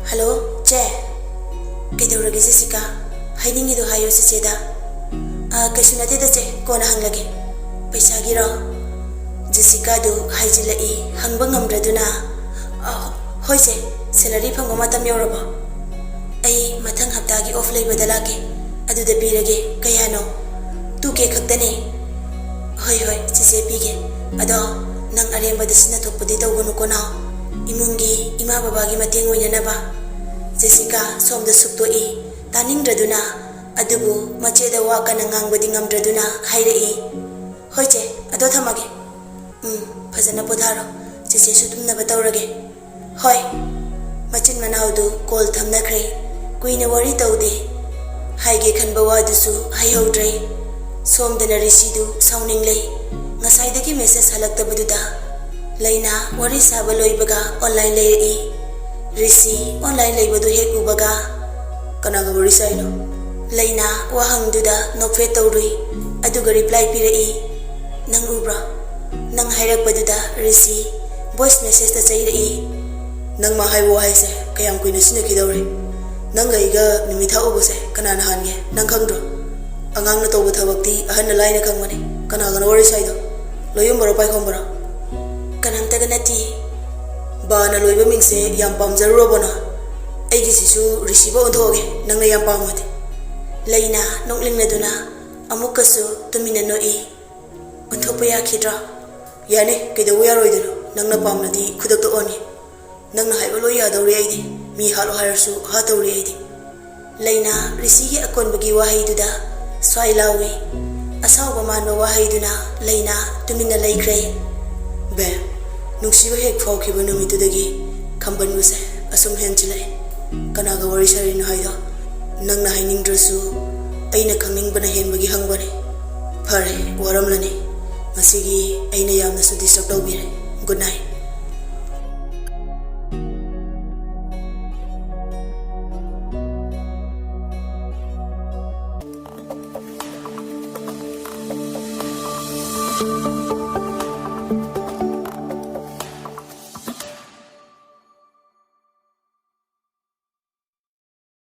"ꯍꯜꯂꯣ, ꯆꯦ꯫" "ꯀꯩꯗꯧꯔꯒꯦ ꯖꯦꯁꯤꯀꯥ? ꯍꯥꯏꯅꯤꯡꯉꯤꯗꯣ ꯍꯥꯏꯌꯣ ꯆꯦꯆꯦꯗ꯫" "ꯑ, ꯀꯩꯁꯨ ꯅꯠꯇꯦꯗ ꯆꯦ, ꯀꯣꯟꯅ ꯍꯪꯂꯒꯦ꯫" "ꯄꯩꯁꯥꯒꯤꯔꯣ?" ꯖꯦꯁꯤꯀꯥꯗꯨ ꯍꯥꯏꯖꯤꯜꯂꯛꯏ, ꯍꯪꯕ ꯉꯝꯗ꯭ꯔꯗꯨꯅ꯫ "ꯑ, ꯍꯣꯏ ꯆꯦ, ꯁꯦꯂꯔꯤ ꯐꯪꯕ ꯃꯇꯝ ꯌꯧꯔꯕꯣ?" "ꯑꯩ ꯃꯊꯪ ꯍꯞꯇꯥꯒꯤ ꯑꯣꯐ ꯂꯩꯕꯗ ꯂꯥꯛꯀꯦ, ꯑꯗꯨꯗ ꯄꯤꯔꯒꯦ꯫ ꯀꯌꯥꯅꯣ?" "ꯇꯨ ꯀꯦ ꯈꯛꯇꯅꯦ꯫" "ꯍꯣꯏ, ꯍꯣꯏ, ꯆꯦꯆꯦ ꯄꯤꯒꯦ꯫ ꯑꯗꯣ ꯅꯪ ꯑꯔꯦꯝꯕꯗ ꯁꯤꯖꯤꯟꯅꯊꯣꯛꯄꯗꯤ ꯇꯧꯒꯅꯨꯀꯣ ꯅꯥꯎ꯫ ꯏꯃꯨꯡꯒꯤ ꯏꯃꯥ ꯕꯕꯥꯒꯤ ꯃꯇꯦꯡ ꯑꯣꯏꯅꯅꯕ꯫" ꯖꯦꯁꯤꯀꯥ ꯁꯣꯝꯗ ꯁꯨꯛꯇꯣꯛꯏ, ꯇꯥꯅꯤꯡꯗ꯭ꯔꯗꯨꯅ꯫ ꯑꯗꯨꯕꯨ ꯃꯆꯦꯗ ꯋꯥ ꯀꯟꯅ ꯉꯥꯡꯕꯗꯤ ꯉꯝꯗ꯭ꯔꯗꯨꯅ ꯍꯥꯏꯔꯛꯏ꯫ ꯍꯣꯏ ꯆꯦ, ꯑꯗꯣ ꯊꯝꯃꯒꯦ꯫ ꯎꯝ, ꯐꯖꯅ ꯄꯣꯊꯥꯔꯣ꯫ ꯆꯦꯆꯦꯁꯨ ꯇꯨꯝꯅꯕ ꯇꯧꯔꯒꯦ꯫ ꯍꯣꯏ꯫ ꯃꯆꯤꯟ ꯃꯅꯥꯎꯗꯨ ꯀꯣꯜ ꯊꯝꯅꯈ꯭ꯔꯦ꯫ ꯀꯨꯏꯅ ꯋꯥꯔꯤ ꯇꯧꯗꯦ꯫ ꯍꯥꯏꯒꯦ ꯈꯟꯕ ꯋꯥꯗꯨꯁꯨ ꯍꯥꯏꯍꯧꯗ꯭ꯔꯦ꯫ ꯁꯣꯝꯗꯅ ꯔꯤꯁꯤꯗꯨ ꯁꯥꯎꯅꯤꯡꯂꯦ꯫ ꯉꯁꯥꯏꯗꯒꯤ ꯃꯦꯁꯦꯖ ꯍꯜꯂꯛꯇꯕꯗꯨꯗ꯫ ꯂꯩꯅꯥ ꯋꯥꯔꯤ ꯁꯥꯕ ꯂꯣꯏꯕꯒ ꯑꯣꯟꯂꯥꯏꯟ ꯂꯩꯔꯛꯏ꯫ ꯔꯤꯁꯤ ꯑꯣꯟꯂꯥꯏꯟ ꯂꯩꯕꯗꯨ ꯍꯦꯛ ꯎꯕꯒ꯫ "ꯀꯅꯥꯒ ꯋꯥꯔꯤ ꯁꯥꯏꯅꯣ?" ꯂꯩꯅꯥ ꯋꯥꯍꯪꯗꯨꯗ ꯅꯣꯛꯐꯦꯠ ꯇꯧꯔꯨꯏ, ꯑꯗꯨꯒ ꯔꯤꯄ꯭ꯂꯥꯏ ꯄꯤꯔꯛꯏ꯫ "ꯅꯪ ꯎꯕ꯭ꯔꯣ?" ꯅꯪ ꯍꯥꯏꯔꯛꯄꯗꯨꯗ ꯔꯤꯁꯤ ꯚꯣꯏꯁ ꯃꯦꯁꯦꯖꯇ ꯆꯩꯔꯛꯏ꯫ "ꯅꯪ ꯃꯥ ꯍꯥꯏꯕ ꯋꯥꯍꯩꯁꯦ ꯀꯌꯥꯝ ꯀꯨꯏꯅ ꯁꯤꯖꯤꯟꯅꯈꯤꯗꯧꯔꯦ? ꯅꯪꯒ ꯑꯩꯒ ꯅꯨꯃꯤꯠ ꯊꯥ ꯎꯕꯁꯦ ꯀꯅꯥꯅ ꯍꯥꯟꯒꯦ? ꯅꯪ ꯈꯪꯗ꯭ꯔꯣ? ꯑꯉꯥꯡꯅ ꯇꯧꯕ ꯊꯕꯛꯇꯤ ꯑꯍꯟꯅ ꯂꯥꯏꯅ ꯈꯪꯕꯅꯦ꯫ ꯀꯅꯥꯒꯅꯣ ꯋꯥꯔꯤ ꯁꯥꯏꯗꯣ? ꯂꯣꯌꯨꯝꯕꯔꯣ ꯄꯥꯏꯈꯣꯝꯕꯔꯣ?" "ꯀꯅꯥꯝꯇꯒ ꯅꯠꯇꯤꯌꯦ꯫" "ꯕꯥꯅ ꯂꯣꯏꯕ ꯃꯤꯡꯁꯦ ꯌꯥꯝ ꯄꯥꯝꯖꯔꯨꯔꯕꯣ ꯅꯪ? ꯑꯩꯒꯤꯁꯤꯁꯨ ꯔꯤꯁꯤꯕ ꯑꯣꯟꯊꯣꯛꯑꯒꯦ, ꯅꯪꯅ ꯌꯥꯝ ꯄꯥꯝꯃꯗꯤ꯫" ꯂꯩꯅꯥ ꯅꯣꯛꯅꯤꯡꯂꯗꯨꯅ ꯑꯃꯨꯛꯀꯁꯨ ꯇꯨꯃꯤꯟꯅ ꯅꯣꯛꯏ꯫ "ꯑꯣꯟꯊꯣꯛꯄ ꯌꯥꯈꯤꯗ꯭ꯔꯣ?" "ꯌꯥꯅꯤ, ꯀꯩꯗꯧꯕ ꯌꯥꯔꯣꯏꯗꯣꯏꯅꯣ? ꯅꯪꯅ ꯄꯥꯝꯂꯗꯤ ꯈꯨꯗꯛꯇ ꯑꯣꯟꯒꯦ꯫ ꯅꯪꯅ ꯍꯥꯏꯕ ꯂꯣꯏ ꯌꯥꯗꯧꯔꯤ ꯑꯩꯗꯤ꯫ ꯃꯤ ꯍꯥꯠꯂꯣ ꯍꯥꯏꯔꯁꯨ ꯍꯥꯠꯇꯧꯔꯤ ꯑꯩꯗꯤ꯫" ꯂꯩꯅꯥ ꯔꯤꯁꯤꯒꯤ ꯑꯀꯣꯟꯕꯒꯤ ꯋꯥꯍꯩꯗꯨꯗ ꯁ꯭ꯋꯥꯏ ꯂꯥꯎꯏ꯫ ꯑꯁꯥꯎꯕ ꯃꯥꯟꯕ ꯋꯥꯍꯩꯗꯨꯅ ꯂꯩꯅꯥ ꯇꯨꯃꯤꯟꯅ ꯂꯩꯈ꯭ꯔꯦ꯫ "ꯕꯦ, ꯅꯨꯡꯁꯤꯕ ꯍꯦꯛ ꯐꯥꯎꯈꯤꯕ ꯅꯨꯃꯤꯠꯇꯨꯗꯒꯤ ꯈꯝꯕꯟꯕꯁꯦ ꯑꯁꯨꯝ ꯍꯦꯟꯖꯤꯜꯂꯛꯑꯦ꯫ ꯀꯅꯥꯒ ꯋꯥꯔꯤ ꯁꯥꯔꯤꯅꯣ ꯍꯥꯏꯗꯣ ꯅꯪꯅ ꯍꯥꯏꯅꯤꯡꯗ꯭ꯔꯁꯨ ꯑꯩꯅ ꯈꯪꯅꯤꯡꯕꯅ ꯍꯦꯟꯕꯒꯤ ꯍꯪꯕꯅꯦ꯫ ꯐꯔꯦ, ꯋꯥꯔꯝꯂꯅꯤ꯫ ꯉꯁꯤꯒꯤ ꯑꯩꯅ ꯌꯥꯝꯅꯁꯨ ꯗꯤꯁꯇꯔꯕ ꯇꯧꯕꯤꯔꯦ꯫ Good night."